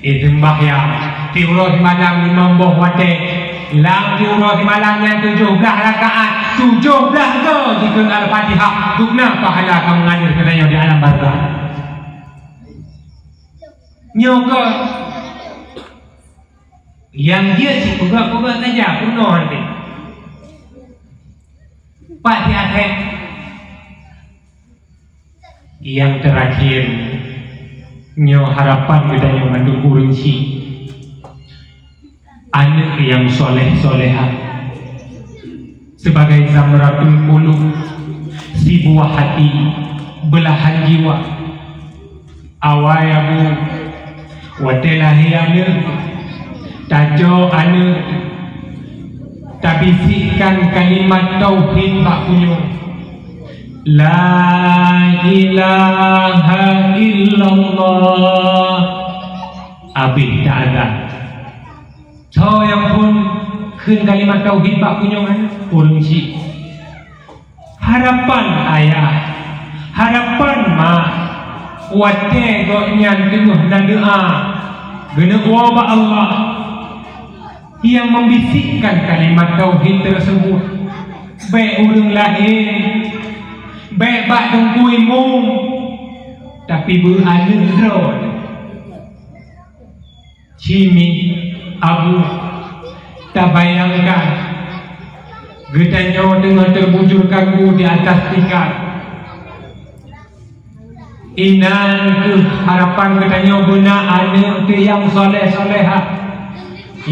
Iseumbahyang siuroe simalam limong boh watèe. Lam siuroe simalam nyan tujoh blah rakaat, tujoh blah goe jikheun Al-Fatihah, dum na pahala ka meungalir keu tanyoe di alam barzakh. Nyoe keuh nyang jeuet cit peugah-peugah saja, peurunoe até. Pat di akhé. Nyang teurakhir, nyoe harapan geutanyoe mandum ureueng chik. Aneuk nyang soleh-solehah, sibagai zamratul qulub, sibuah hati, beulahan jiwa. Awai abu, watèe lahé aneuk, tacok aneuk, tabisikkan kalimat tauhid bak punyueng, "La ilaha illallah." Abéh taazan. Soe nyang phon kheun kalimat tauhid bak punyueng aneuk? Ureueng chik. Harapan ayah, harapan mak, watèe gobnyan teungoh na doa, geuneuk woe bak Allah, nyang membisikkan kalimat tauhid tersebut. Bèk ureueng laén, bèk bak teungku imum, tapi beu aneuk droe. Cimi, abu, tabayangkan, geutanyoe teungoh teubujur kaku di atas tikar. Inan kheueh harapan geutanyoe beuna aneuk teuh nyang soleh-solehah,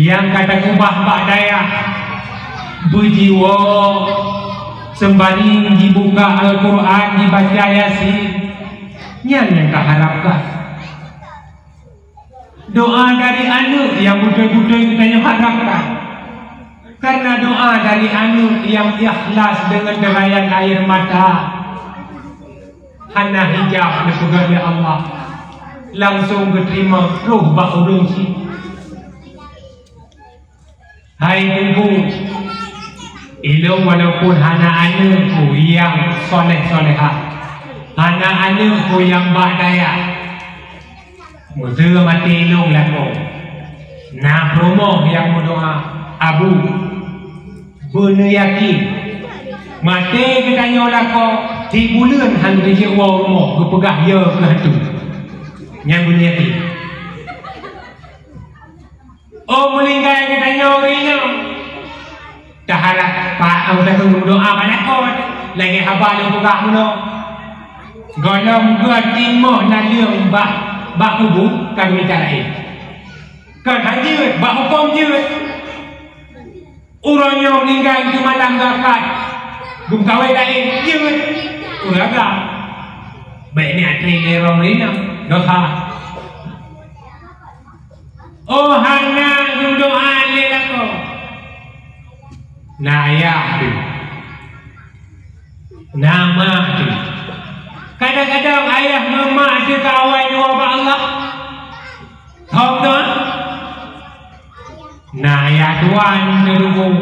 nyang ka takeubah bak dayah, beujiwoe, seumbaring jibuka Al-Quran, jibaca Yasin. Nyan nyang taharapkan. Doa dari aneuk nyang beutôi-beutôi geutanyoe harapkan. Karena doa dari aneuk nyang ikhlas deungon teurayan air mata, hana hijab neupeugah lé Allah, langsong geuteurimong troh bak ureueng syiek. Hai Teungku, ilôn walaupun hana aneuk nyang soleh-solehah, hana aneuk nyang bak dayah, meuseu maté ilôn lakoe, na peurumoh nyang meudoa, Abu, beuneuyakin, maté geutanyoe lakoe, sibuleuen han geujeuet woe rumoh geupeugah yo keu hantu. Nyan beuneuyakin. Oh, meuninggai geutanyoe ureueng inong. Taharap Pak Abu Bakar meudoa banyak kot. Lagèe haba nyang peugah meunoe. Gohlom geuh timoh naleueng bak, bak kubu ka geuminta laén. Kon han jeuet, bak huköm jeuet. Uroe nyoe meuninggai di malam zakat. Geumeukawé laén jeuet. Ureueng agam. Bèk ni atri lé rong rinang. Dosa. Oh, hana geudoa lé lakoe. Na ayah teuh. Na mak teuh. Kadang-kadang ayah ngon mak teuh ka awai dua bak Allah. Hom doa. Na ayah tuan teuh.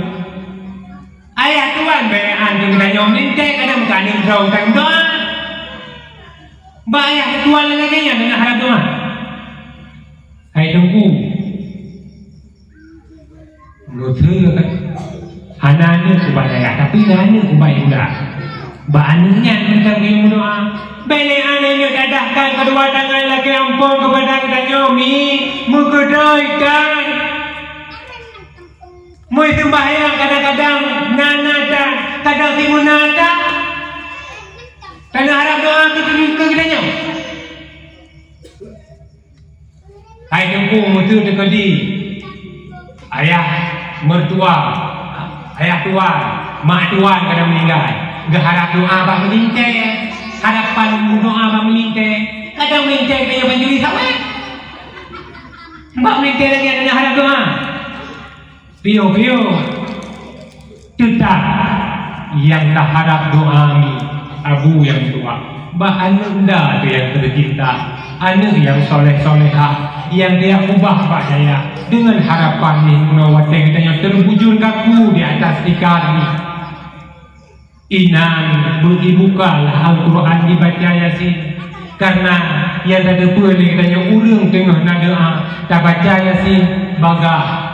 Ayah tuan bèk an teuh geutanyoe meulintèe kadang ka neuh droe tang doa. Bak ayah tuan lagèe nyan deungon harap doa. Hai Teungku, meuseu hana aneuk ubak dayah, tapi na aneuk ubak ibra. Bak aneuk nyan mantong geuyue meudoa. Bèk lé aneuk nyoe dadahkan keudua tangan lakèe amphon keupada geutanyoe, mi, meukeudoi tan. Meuseumbahyang kadang-kadang na-na tan, kadang simeuna tan. Tanyoe harap doa keu, keu geutanyoe. Hai Teungku, meuseu teukeudi ayah mertua, ayah tuan, mak tuan kadang meuninggai, geuharap doa bak meulintèe, harapan meudoa bak meulintèe, kadang meulintèe keu nyang pancuri sawét. Bak meulintèe lagèe nyan harap doa. Piôh-piôh, teutap nyang taharap doa mi abu nyang tuha, bah aneuk nda teuh nyang teucinta, aneuk nyang soleh-solehah, nyang teuyak ubah bak dayah, deungon harapan mi meunoe watèe geutanyoe terbujur kaku di atas tikar mi. Inan beu ibuka lah Al-Quran ibaca Yasin. Karena nyang tateupeue lé geutanyoe ureueng teungoh na doa, tabaca Yasin, bagah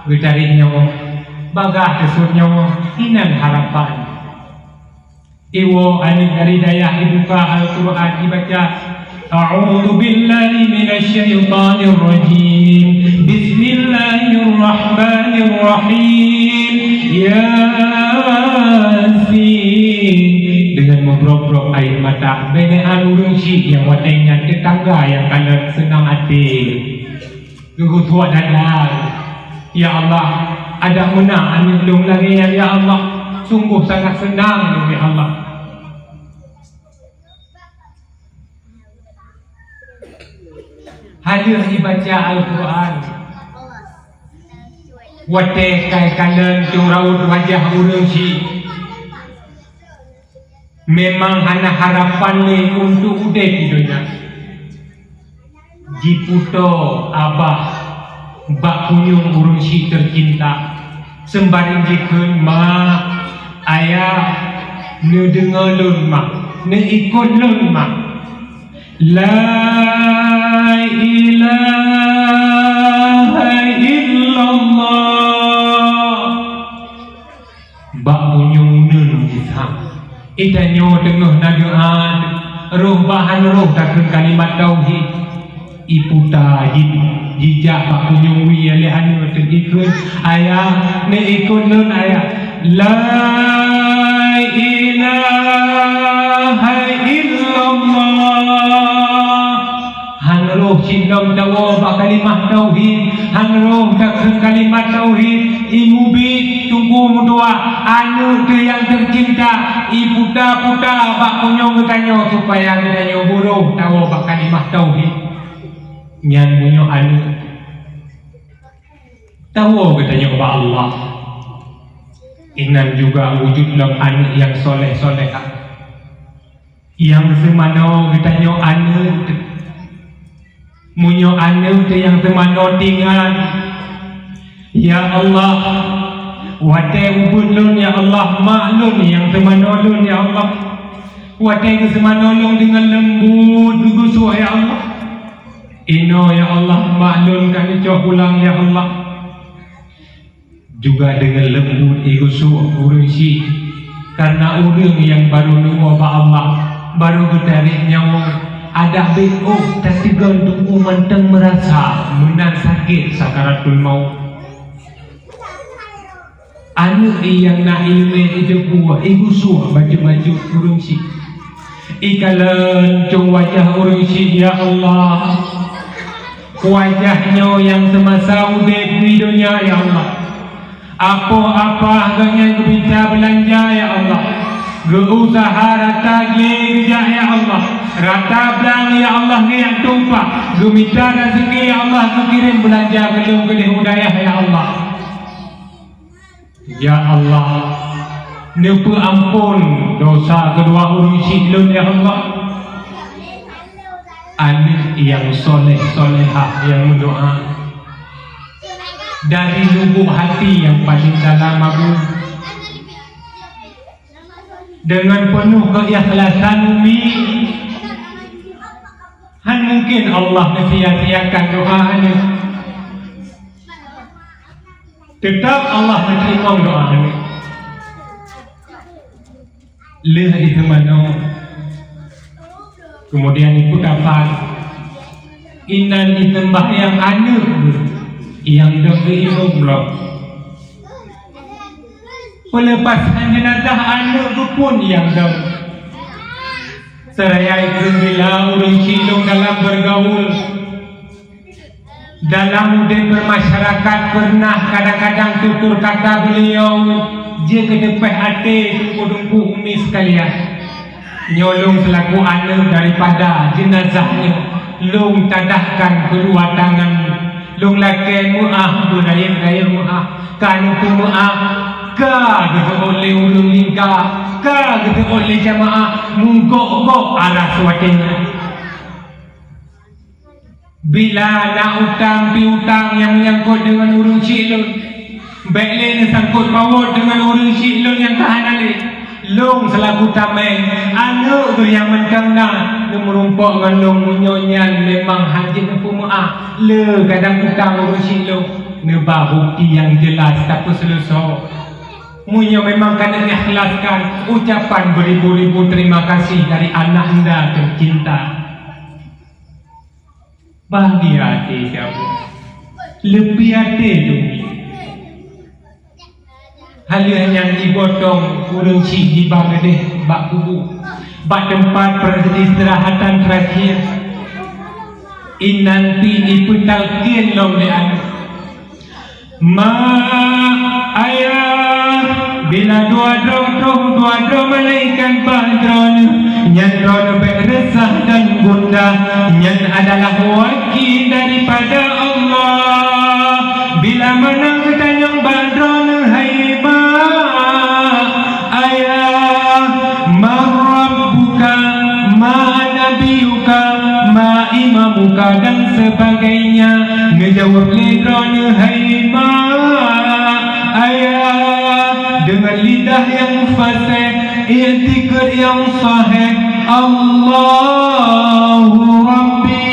geutarek nyoe, bagah teusut nyoe, inan harapan. Iwoe aneuk dari dayah ibuka Al-Quran ibaca, A'udzubillahi minasyaitonirrajim. Bismillahirrahmanirrahim. Yasin. Deungon meubrok-brok air mata, bèk an ureueng syiek nyang watèe nyan teutangga nyang kalon seunang até. Geugeusuak dada. Ya Allah, adak meunan aneuk lôn lagèe nyan, ya Allah. Sungguh sangat seunang lôn, ya Allah. Hana ibaca Al-Quran. Watèe kai kalon cong raut wajah ureueng syiek. Memang hana harapan lé untuk udép di donya. Jiputoe abah bak punyueng ureueng syiek teucinta. Seumbarang jikheun, "Ma, ayah, neudeungoe lôn, ma, neuikot lôn, ma." La ilaha illallah. Bak punyueng uneun jisam. Geutanyoe teungoh na doa, roh bahan roh takheun kalimat tauhid. Iputa ji, jijak bak punyueng wie lé aneuk teuh jikheun, "Ayah, neuikot lôn, ayah." La ilaha illallah. Han roh cit lom tawoe bak kalimah tauhid, han roh takheun kalimat tauhid, imubi teungku meudoa, aneuk teuh nyang teucinta, iputa-puta bak punyueng geutanyoe supaya geutanyoe beurôh tawoe bak kalimah tauhid. Nyan meunyoe aneuëk, tawoe geutanyoe bak Allah. Inan juga wujud lom aneuëk nyang soleh-solehah. Nyang seumanoe geutanyoe aneuëk teuh. Meunyoe aneuëk teuh nyang seumanoe tingan, "Ya Allah, watée ubeuet lôn, ya Allah, mak lôn nyang seumanoe lôn, ya Allah. Watée geuseumanoe lôn deungon leumbut geugusok, ya Allah. Inoe, ya Allah, mak lôn ka neucok pulang, ya Allah." Juga deungon leumbut igusok ureuëng syiek, kareuna ureuëng nyang barô neuwoe bak Allah, barô geutarek nyawa, adak bék óh tateugon tuku mantong meurasa meunan sakét sakaratul maut. Aneuëk nyang na iéleumé ijeuet buet igusok bacut-bacut ureuëng syiek. Ikalon cong wajah ureuëng syiek, ya Allah. Wajah nyoe nyang seumasa udeb di donya, ya Allah. Apoh apah geuhnyan geumita beulanja, ya Allah. Geuusaha rata glé geujak, ya Allah. Rata blang, ya Allah, geujak tumpah. Geumita raseuki, ya Allah, geukirém beulanja keu lôn keudeh u dayah, ya Allah. Ya Allah, neupeuamphon dosa keudua ureuëng syiek lôn, ya Allah. Aneuëk nyang soleh-solehah nyang meudoá dari lubuk hati nyang paleng dalam, Abu, deungon peunoh keuikhlasan, Umi. Hán mungken Allah meusia-siakan doá aneuëk. Teutap Allah meuteurimong doá aneuëk. Lheueh iseumanoe, keumudian ipeugah, inan iseumbahyang aneuëk geuh nyang dong geuimum lom. Peuleupasan jeunazah aneuëk geuh pun nyang dong. Seuraya ikheun bila ureuëng syiek lôn dalam beurgaul, dalam udeb bermasyarakat, peureunah kadang-kadang tutur kata beuliau jeuet keu teupeh até teungku-teungku umi seukalian. Nyoe lôn seulaku aneuëk daripada jeunazah nyoe, lôn tadahkan keudua tangan, lôn lakée meuáh beurayeuk-rayeuk meuáh, ka neupeumeuáh, ka geuseuôt lé ureuëng lingka, ka geuseuôt lé jamaah, meugok-gok aras watée nyan. Bila na utang piutang nyang meunyangkot deungon ureuëng syiek lôn, bék lé neusangkot pawot deungon ureuëng syiek lôn nyang ka hana lé. Lôn seulaku tameng, aneuëk geuh nyang mantong na, neumeurumpok ngon lôn meunyoe nyan memang hana jeuet neupeumeuáh, le gadang utang ureuëng syiek lôn, neuba bukeuti nyang jeulaih tapeuseuleusoe. Meunyoe memang ka neuikhlaskan, ucapan beuribu-ribu terima kasih dari anak anda tercinta. Bahagia até siaboh, leupie até dumi. Haleueh nyan jibotong ureuëng syiek jiba keudeh bak kubu, bak teumpat peristirahatan terakhir. Inan pih ipeutalkén lom lé aneuëk. Ma, ayah, bila dua droe troh, dua droe malaikat bak droeneuh, nyan droeneuh bék reusah dan gundah, nyan adalah wahyu daripada Allah. Bila meunan geutanyong bak droeneuh, hai ma, ayah, man rabbuka, ma nabiyuka, ma imamuka, dan sebagainya. Neujaweueb lé droeneuh, hai ma, ayah, deungon lidah nyang faséh, iktikeuet nyang sahih, Allahu Rabbi.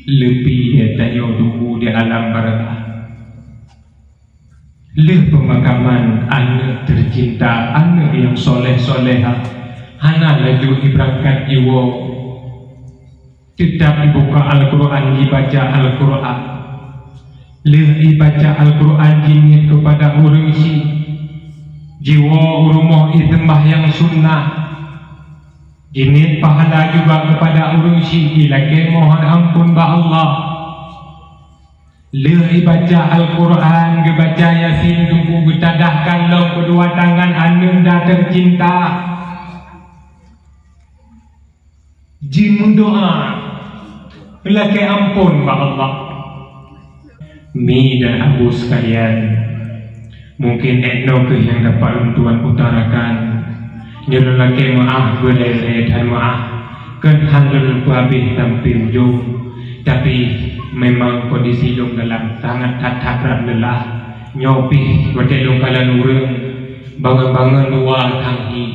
Leupie tanyoe dumi di alam barzakh. Lheueh peumakaman aneuëk teucinta, aneuëk nyang soleh-solehah, hana laju ibeurangkat iwoe. Teutap ibuka Al-Qur'an, ibaca Al-Qur'an. Lheueh ibaca Al-Qur'an, jiniet keupada ureuëng syiek, jiwoe u rumoh iseumbahyang sunnah. Jiniet pahala juga keupada ureuëng syiek, ilakée mohon amphon bak Allah. Lheueh ibaca Al-Qur'an, geubaca Yasin, teungku geutadahkan lom keudua tangan aneuëk teucinta. Jimeudoá, Lakée amphon bak Allah. Mi dan Abu sekalian, mungkin 'oh noe kheueh nyang dapat lôn tuan utarakan. Nyoe lôn lakée meu'ah beurée-rée that meu'ah, keu hán lôn peuhabéh sampoe ujong. Tapi, memang kondisi lôn dalam sangat that-that brat leulah. Nyoe pih watée lôn kalon ureuëng, bangon-bangon luwa thang hi.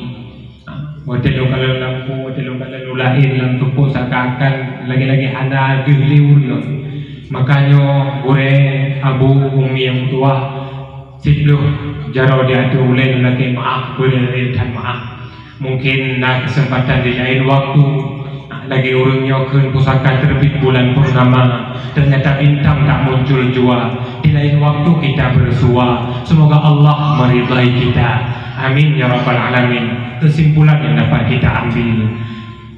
Watée lôn kalon lampu, watée lôn kalon ureuëng laén lam teupeue seakan-akan lagée-lagée hana deuh lé ureuëng. Maka nyoe gurée, abu, umi nyang meutuwah, siplôh jaroe di ateueh ulée lôn lakée meu'ah, beurée-rée that meu'ah. Mungkin na keuseumpatan di laén waktu, lagée ureuëng nyoe kheun pusaka teurbit bulan purnama, ternyata bintang tak muncul jua. Di laén waktu kita bersua. Semoga Allah meridai kita. Amin ya rabbal alamin. Kesimpulan yang dapat kita ambil.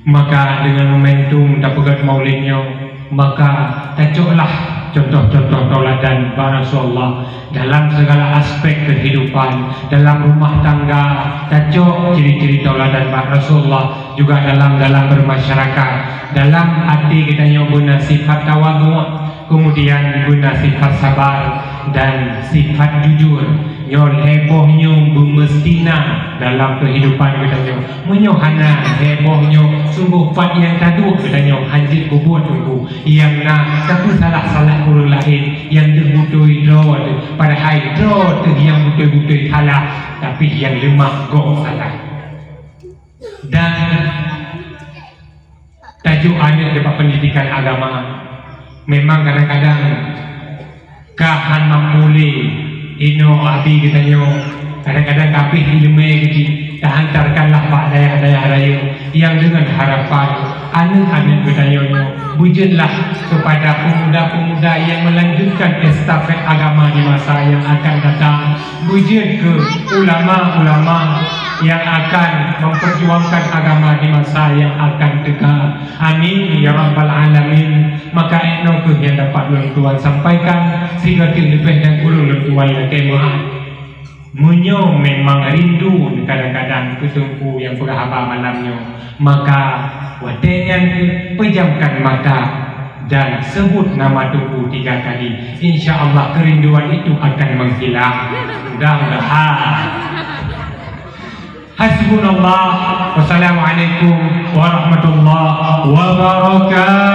Maka dengan momentum tapeugét maulid nyoe, maka tacoklah contoh-contoh tauladan bak Rasulullah dalam segala aspek kehidupan, dalam rumah tangga, tacok ciri-ciri tauladan bak Rasulullah juga dalam, dalam bermasyarakat, dalam até geutanyoe beuna sifat tawadhu, kemudian beuna sifat sabar dan sifat jujur. Nyoe lhée boh nyoe beumeusti na dalam kehidupan geutanyoe. Meunyoe hana lhée boh nyoe, sunggoh pat nyang taduek geutanyoe hanjeuet peubuet teungku. Nyang na tapeusalah-salah ureuëng laén, nyang deuh beutôi droe teuh, padahai droe teuh nyang beutôi-beutôi salah, tapi nyang leumah gob salah. Dan tajuk aneuëk dapat pendidikan agama. Memang kadang-kadang ka hán mampu lé inoe abi geutanyoe, kadang-kadang ka abéh iéleumé geutanyoe, tahantarkanlah bak dayah-dayah rayeuk nyang deungon harapan aneuëk-aneuëk geutanyoe nyoe beujeuetlah kepada pemuda-pemuda yang melanjutkan estafet agama di masa yang akan datang. Beujeuet keu ulama-ulama yang akan memperjuangkan agama di masa yang akan teuka. Amin ya rabbal alamin. Maka inoe kheueh nyang dapat lôn tuan sampaikan, sigoe teuk leubeh dan kureueng lôn tuan lakée meu'ah. Meunyoe memang rindu kadang-kadang keu teungku nyang peugah haba malam nyoe, maka watée nyan kheueh pejamkan mata dan sebut nama teungku tiga kali. Insya Allah kerinduan itu akan menghilang. Mudah-mudahan. Hasbunallah. Wassalamualaikum warahmatullahi wabarakatuh.